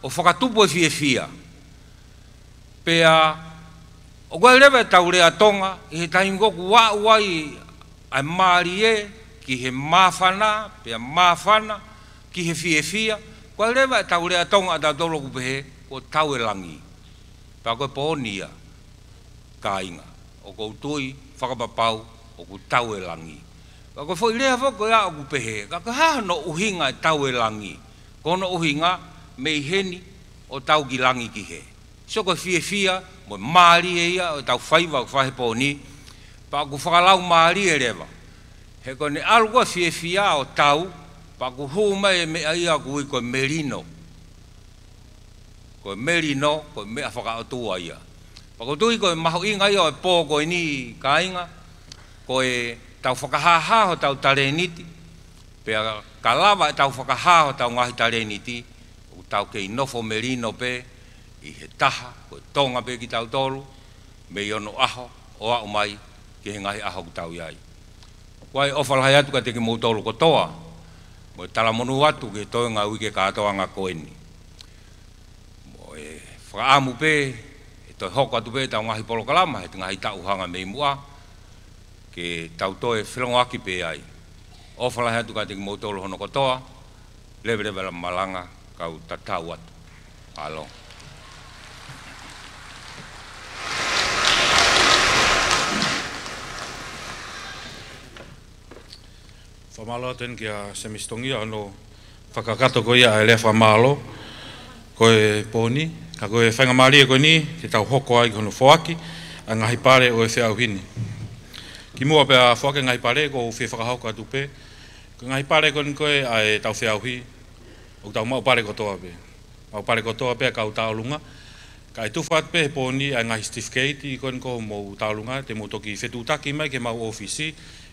ʻo fakatupu e fiefia. Pea ʻoku ʻi ai leva ʻetau lea Tonga, ʻi he taimi ko ē ʻoku aʻu ai ʻa e mālie ki he māfana, pea māfana ki he fiefia, ʻoku ʻi ai leva ʻetau lea Tonga ʻa tautolu ʻoku pehē, kuo tau e langi. Pea ko e pō ni ia, kāinga, ʻoku ou tui fakapapau ʻoku tau e langi. Pea ko e foʻi lea foki ko ia ʻoku pehē, ka ko e hā hono ʻuhinga e tau e langi? Ko hono ʻuhinga, mei heni ʻo tau ki langi ki hē. So ko e fiefia mo e mālie ia ʻo ʻetau faiva ʻoku fai he pō ni, pea ʻoku fakalaumālie leva. He ko ʻene ʻalu ko ē fiefia ʻo tau, pea ʻoku hū mai e meʻa ia ʻoku ui ko e melino. Ko e melino, ko e meʻa fakaʻotua ia. Pea ʻoku ou tui ko e mahuʻinga ia ʻo e pō ko eni, kāinga, ko ʻetau fakahāhā hotau talēniti, pea ka lava ʻetau fakahā hotau ngaahi talēniti, ʻoku tau kei nofo melino pē ʻi he taha, ko e Tonga pē kitautolu, mei onoʻaho ʻo aʻu mai ki he ngaahi ʻaho ʻoku tau ʻi ai. Ko e ʻofa lahi atu kiate kimoutolu kotoa, mo e talamonū atu ki he toenga uike kātoanga ko eni. Mo e fakaʻamu pē, ʻe toe hoko atu pē ʻetau ngaahi polokalama, he ngaahi taʻu hanga mei muʻa, ke tau toe felongoaki pē ai. ʻOfa lahi atu kiate kimoutolu hono kotoa, leveleva la malanga, kau tatau atu. Mālō. Fakamālō atu eni kia Semisi Tongia hono fakakakato ko ia ʻa e lea fakamālō ko e pō ni, ka ko e faingamālie ko eni ke tau hoko ai ki hono foaki ʻa e ngaahi pale ʻo e feʻauhi ni. Kimuʻa pea foaki e ngaahi pale, ʻoku ou fie fakahoko atu pē, ko e ngaahi pale ko eni ko ē ʻa ʻetau feʻauhi, ʻoku tau maʻu pale kotoa pē. Maʻu pale kotoa pē ʻa e kau tauʻolunga. Kae tufa atu pē he pō ni ʻa e ngaahi certificate ko eni ko ē ʻoku mou tauʻolunga, te mou toki fetuʻutaki mai ki heʻemau ʻōfisi,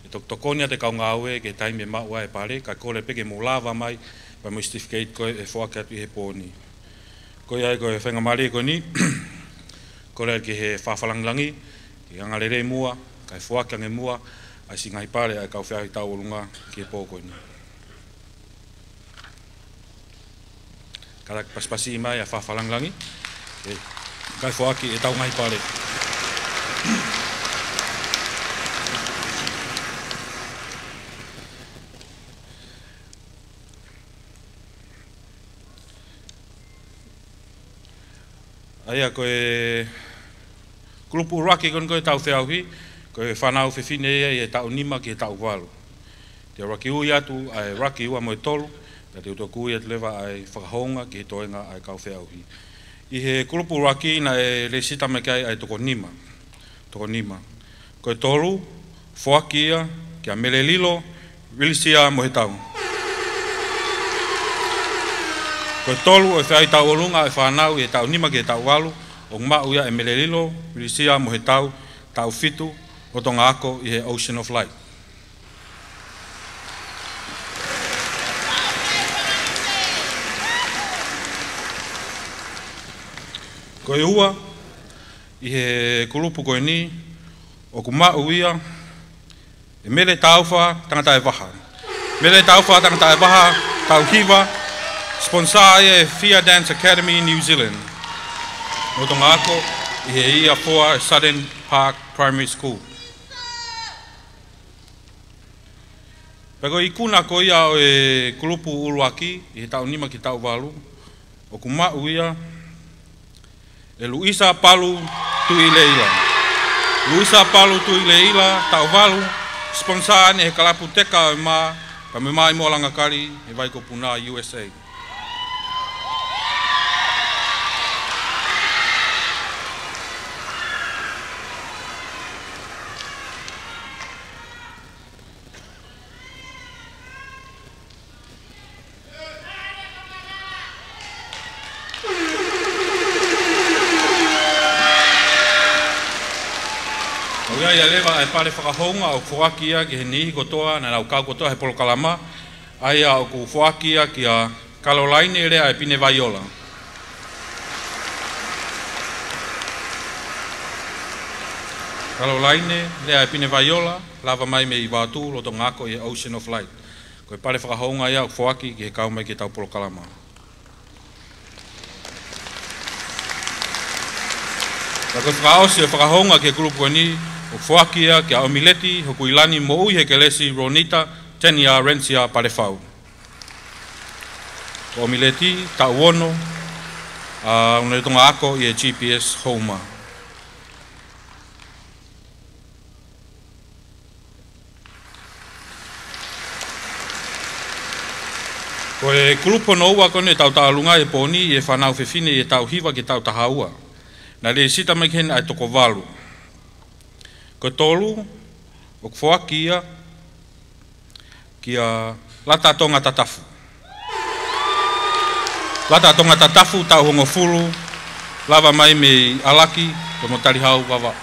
ʻe toki tokoni atu e kau ngāue ki he taimi ʻe maʻu ai e pale, kae kole pē ke mou lava mai pea mo e certificate ko ē ʻe foaki atu ʻi he pō ni. Ko ia ai ko e faingamālie ko eni, kole ki he fafā langilangi, ke angalelei muʻa, kae foaki ange muʻa ʻa e siʻi ngaahi pale ʻa e kau feʻauhi tauʻolunga ki he pō ko eni. Kātaki pasipasi mai ʻa e fakalangilangi. ʻE, kae foaki ʻetau ngaahi pale. ʻA ia ko e kulupu ʻuluaki ko eni ko ʻetau feʻauhi, ko e fānau fefine ia ʻi he taʻu nima ki he taʻu valu. Te u toki ui atu ʻa e ʻuluaki, ua mo e tolu, pea te u toki ui atu leva ʻa e fakahounga ki he toenga ʻa e kau feʻauhi. ʻI he kulupu ʻuluaki naʻe lēsisita mai ki ai ʻa e toko nima. Toko nima. Ko e tolu, foaki ia kia Melelilo Vilisia Mohetau. Ko e tolu ʻo e feʻauhi tauʻolunga ʻa e fānau ʻi he taʻu nima ki he taʻu valu, ʻoku maʻu ia ʻe Melelilo Vilisia Mohetau, taʻu fitu, lolotonga ako ʻi he Ocean of Light. Ko e ua ʻi he kulupu ko eni, ʻoku maʻu ia ʻe Mele Taufa Tangataʻevaha. Mele Taufa Tangataʻevaha, taʻu hiva, sponsor ia ʻe Fia Dance Academy New Zealand. Lolotonga ako ʻi he Year Four ʻe Sutton Park Primary School. Pea ko e ikuna ko ia ʻo e kulupu ʻuluaki ʻi he taʻu nima ki he taʻu valu, ʻoku maʻu ia ʻe Luisa Palu Tuʻileila. Luisa Palu Tuʻileila, taʻu valu, sponsor ʻeni ʻe he kalapu teka ʻo e mā, pea mo e mā ʻi Moʻolanga Kali ʻi he Vai ko Puna, U S A. ʻOku ʻi ai leva ʻa e pale fakahounga ʻoku foaki ia ki he niʻihi kotoa naʻa nau kau kotoa he polokalama, ʻa ia ʻoku foaki ia kia Kalolaine Leaʻaepine Vaiola. Kalolaine Leaʻaepine Vaiola, lava mai mei Vaotu, lolotonga ako ʻi he Ocean of Light. Ko e pale fakahounga ia ʻoku foaki ki he kau mai ki heʻetau polokalama. Pea ko e fakaʻosi ʻo e fakahounga ki he kulupu ko eni, ʻoku foaki ia kia ʻOmileti Hokuilani Moʻuihekelesi Ronita Tenia Rensia Palefau. Ko ʻOmileti, taʻu ono, ʻa ʻene lolotonga ako ʻi he G P S Houma. Ko e kulupu hono ua ko eni ʻetau tauʻolunga he pō ni, ʻi he fānau fefine ʻi he taʻu hiva ki he taʻu taha ua. Naʻe lēsisita mai ki heni ʻa e toko valu. Ko e tolu, ʻoku foaki ia kia Lata Tonga Tatafu. Lata Tonga Tatafu, taʻu hongofulu, lava mai mei ʻAlaki, pea mo Talihau, Vavaʻu.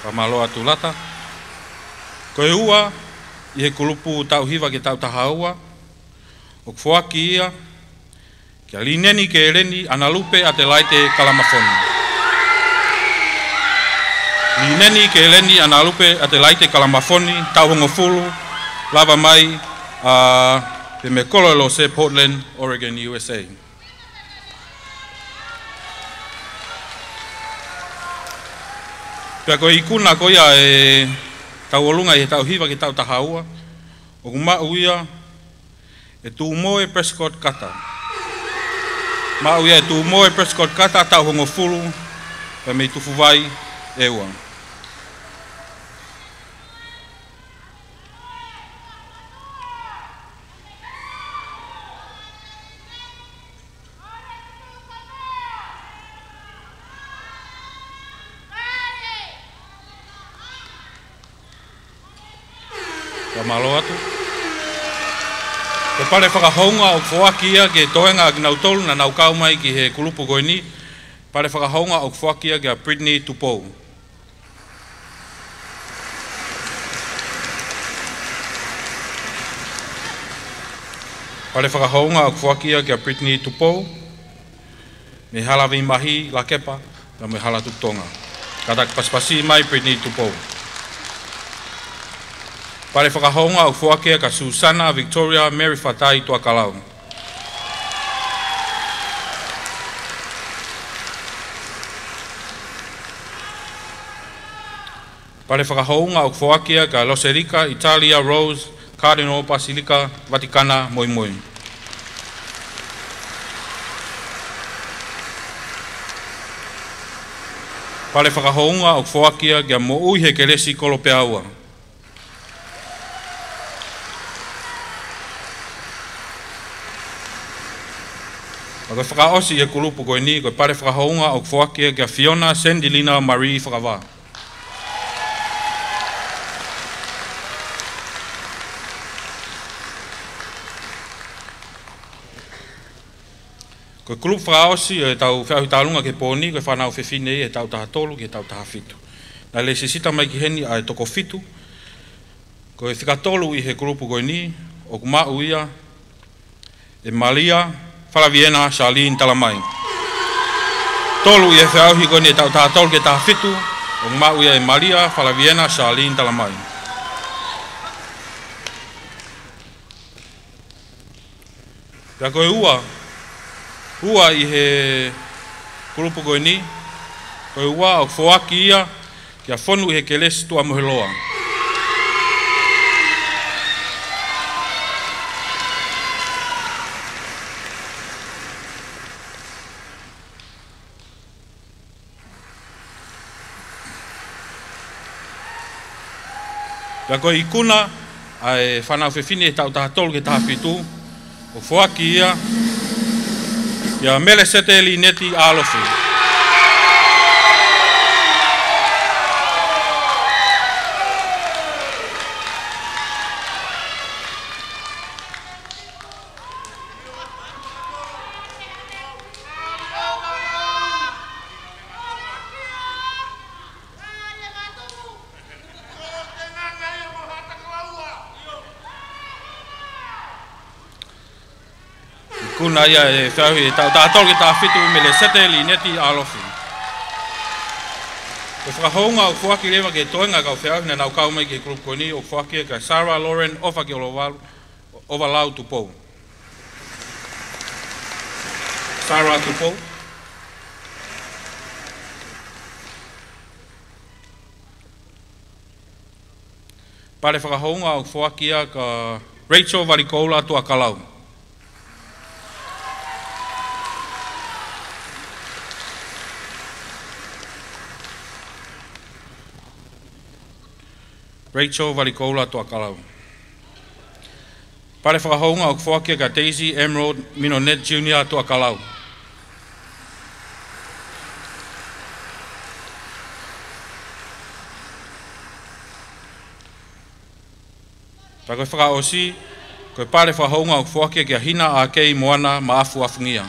Fakamālō atu Lata. Ko e ua ʻi he kulupu taʻu hiva ki he taʻu taha ua, ʻoku foaki ia kia Lineni Keleni ʻAnalupe ʻAtelaite Kalamafoni. Lineni Keleni ʻAnalupe ʻAtelaite Kalamafoni, taʻu hongofulu, lava mai, ʻa, pea mei Koloelose, Portland, Oregon, U S A. Pea ko e ikuna ko ia ʻetau tauʻolunga ʻi he taʻu hiva ki he taʻu taha ua, ʻoku maʻu ia ʻe Tūmoe Prescott Carter. Maʻu ia ʻe Tūmoe Prescott Carter, taʻu hongofulu, pea mei Tufuvai, ʻEua. Fakamālō atu. Ko e pale fakahounga ʻoku foaki ia ki he toenga ʻa kinautolu naʻa nau kau mai ki he kulupu ko eni. Pale fakahounga ʻoku foaki ia kia Brittany Tupou. Pale fakahounga ʻoku foaki ia kia Brittany Tupou, mei Halaveimahi, Lakepa, pea mei Halatukutonga. Kātaki pasipasi mai Brittany Tupou. Pale fakahounga ʻoku foaki ia kia Susana Victoria Mary Fatai Tuʻakalau. Pale fakahounga ʻoku foaki ia kia Loselika Italia Rose Cardinal Pasilika Vatikana Moimoi. Pale fakahounga ʻoku foaki ia kia Moʻui he Kelesi Kolopeaua. Pea ko e fakaʻosi ʻi he kulupu ko eni, ko e pale fakahounga ʻoku foaki ia kia Fiona Sendilina Marie Fakavā. Ko e kulupu fakaʻosi ʻo ʻetau feʻauhi tālunga ki he pō ni, ko e fānau fefine ʻi he taʻu taha tolu ki he taʻu taha fitu. Naʻe lēsisita mai ki heni ʻa e toko fitu. Ko e fika tolu ʻi he kulupu ko eni, ʻoku maʻu ia ʻe Malia Falaviena Charlene Talamai. Tolu ʻi he feʻauhi ko eni ʻa e taʻu taha tolu ki he taha fitu, ʻoku maʻu ia ʻe Malia Falaviena Charlene Talamai. Pea ko e ua, ua ʻi he kulupu ko eni, ko e ua ʻoku foaki ia kia Fonu ʻi he Kelesi Tuʻamoheloa. Pea ko e ikuna ʻa e fānau fefine ʻi he taʻu taha tolu ki he taha fitu, ʻoku foaki ia kia Melesete Lineti ʻAlofi. Ikuna ia ʻo e feʻauhi ʻi he taʻu taha tolu ki he taha fitu, Melesete Lineti ʻAlofi. Ko e fakahounga ʻoku foaki leva ki he toenga ʻo e kau feʻauhi naʻa nau kau mai ki he kulupu ko eni, ʻoku foaki kia Sarah Lauren ʻOfaki ʻOvalau, ʻOvalau Tupou. Sarah Tupou. Pale fakahounga ʻoku foaki ia kia Rachel Valikoula Tuʻakalau. Rachel Valikoula Tuʻakalau. Pale fakahounga ʻoku foaki ia kia Daisy Emerald Minonet Junior Tuʻakalau. Pea ko e fakaʻosi, ko e pale fakahounga ʻoku foaki ia kia Hina ʻAkei Moana Maʻafuʻafungia.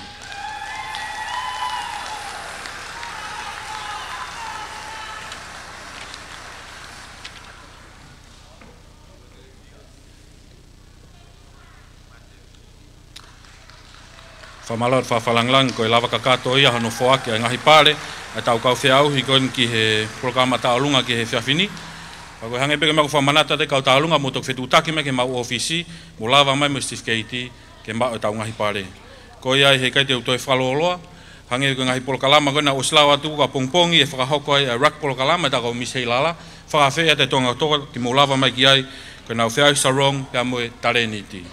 Fakamālō atu fakalangilangi, ko e lava kakato ia hono foaki ʻa e ngaahi pale ʻa ʻetau kau feʻauhi ko eni ki he polokalama tauʻolunga ki he efiafi ni. Pea ko e hangē pē ko e meʻa ʻoku fakamanatu atu ʻe he kau tālunga, mou toki fetuʻutaki mai ki heʻemau ʻōfisi, mou lava mai mo e certificate ke maʻu ʻetau ngaahi pale. Ko ia ai, heʻikai te u toe fakalōloa, hangē ko e ngaahi polokalama ko ē naʻe ʻosi lau atu ʻapongipongi ʻe fakahoko ai ʻa e rugby polokalama ʻe heʻetau kau Misi Heilala, fakaafeʻi atu e Tonga kotoa ke mou lava mai ki ai, ko ʻenau feʻauhi sarong pea mo e talēniti.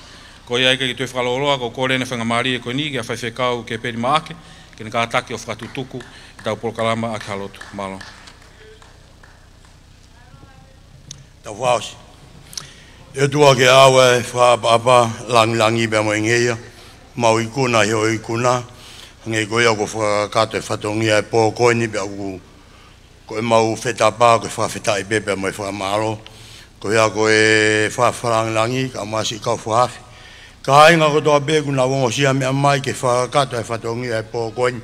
Ko ia ai, ʻikai ke toe fakalōloa, ko e kole ʻeni e faingamālie ko eni kia Faifekau Kepeli Maʻake, ke ne kātaki ʻo fakatutuku ʻetau polokalama ʻaki ha lotu. Mālō. Tau fakaʻosi. ʻE ʻOtua, ke ʻoua ʻe fakaʻapaʻapa, langilangi pea mo e ngeia, mau ikuna ʻi hoʻo ikuna, hangē ko ia kuo fakakakato e fatongia ʻo e pō ko eni pea ʻoku ko ʻemau fetapa, ko e fakafetaʻi pē pea mo e fakamālō. Ko ia ko e fakalangilangi, kae ʻumaʻā siʻi kau fakaafe, kāinga kotoa pē kuo nau ongosia meʻa mai ke fakakakato e fatongia ʻo e pō ko eni,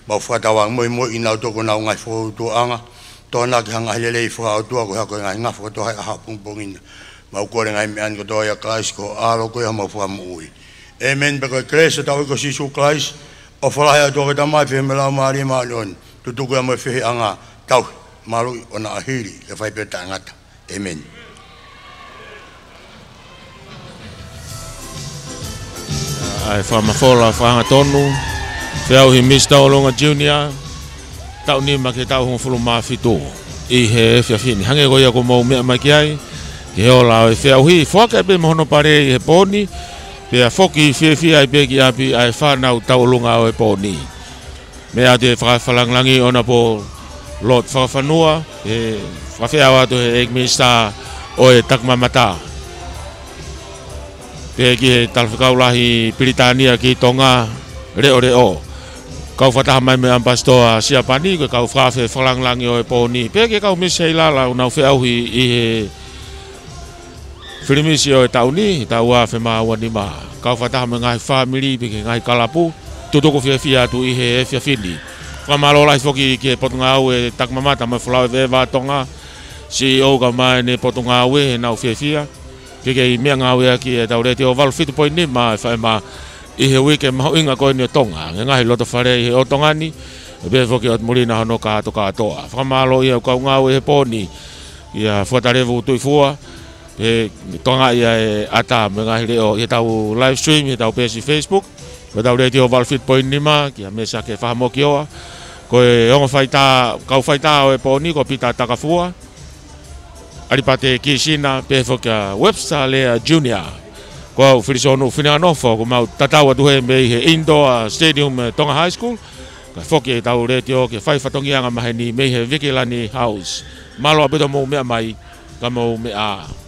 mau fakatauange mo e moʻui ʻa kinautolu ko honau ngaahi fokoutuʻanga, tokonaki ha ngaahi lelei fakaʻotua, ko ia ko e ngaahi ngafa kotoa he ʻaho ʻapongipongi na. Mau kole e ngaahi meʻa ni kotoa ʻia Kalaisi ko ho ʻAlo, ko ia homau Fakamoʻui. ʻĒmeni. Pea ko e kelesi ʻa hotau ʻEiki ko Sīsū Kalaisi, ʻofa lahi ʻa e ʻOtua ko e Tamai, feohi mo e Laumālie Māʻoniʻoni, tutuku ia mo e feohiʻanga. Tauhi. Maluʻi ʻo na ʻahiri, ke fai pē taʻengata. ʻĒmeni. ʻA e fakamafola fakaangatonu, feʻauhi Misa Taulunga Junior, taʻu nima ki he taʻu hongofulu mā fitu ʻi he efiafi ni. Hangē ko ia kuo mou meʻa mai ki ai, ki he ola ʻo e feʻauhi, foaki pē mo hono pale ʻi he pō ni, pea foki fiefia ai pē ki ʻapi ʻa e fānau Taulunga ʻo e pō ni. Meʻa atu e fakafakalāngilangi ʻo na pō Lord Fakafanua, ʻe fakafeʻao atu he ʻEiki Minisitā ʻo e Takimamata. Pea ki he Talafekau Lahi Pilitānia ki Tonga, leʻoleʻo. Kau fakataha mai mo e ʻAmipasitoa Siapani, ko e kau fakaafe fakalāngilangi ʻo e pō ni. Pea ki he kau Misa Seilala, ʻoku nau feʻauhi ʻi he Filimisi ʻo e taʻu ni, taʻu ua afe mā ua nima. Kau fakataha mo e ngaahi fāmili pea ki he ngaahi kalapu, tutuku fiefia atu ʻi he efiafi ni. Fakamālō lahi foki ki he Potungāue Takimamata mo e Folau ʻEveʻeva ʻa Tonga, C E O kae ʻumaʻā ʻene potungāue heʻenau fiefia ke kei meʻangāueʻaki ʻetau Letiō valu fitu poini nima F M ʻi he uike mahuʻinga ko eni ʻo Tonga, he ngaahi loto fale ʻi he ʻotu Tonga ni, pea foki ʻotu muli na hono kātokātoa. Fakamālō ia ʻoku kau ngāue he pō ni, ʻia Fuatalevu Tuʻifua, he tokangaʻi ʻa e ʻata mo e ngaahi leʻo ʻi heʻetau live stream, ʻi heʻetau peesi Facebook, ko ʻetau Letiō valu fitu poini nima, kia Mesake Fahamokioa, ko e ongo faitā, kau faitā ʻo e pō ni, ko Pita Takafua, ʻAlipate Kisina, pea foki ʻa Webster Lea Junior. Ko au Filisonu Fineanofo, ʻoku mau tatau atu heni mei he Indoor Stadium, ʻe, Tonga High School, kae foki ʻetau letiō ke fai fatongia ʻanga maheni mei he Vikilani House. Mālō ʻaupito hoʻomou meʻa mai, ka mou meʻa ā.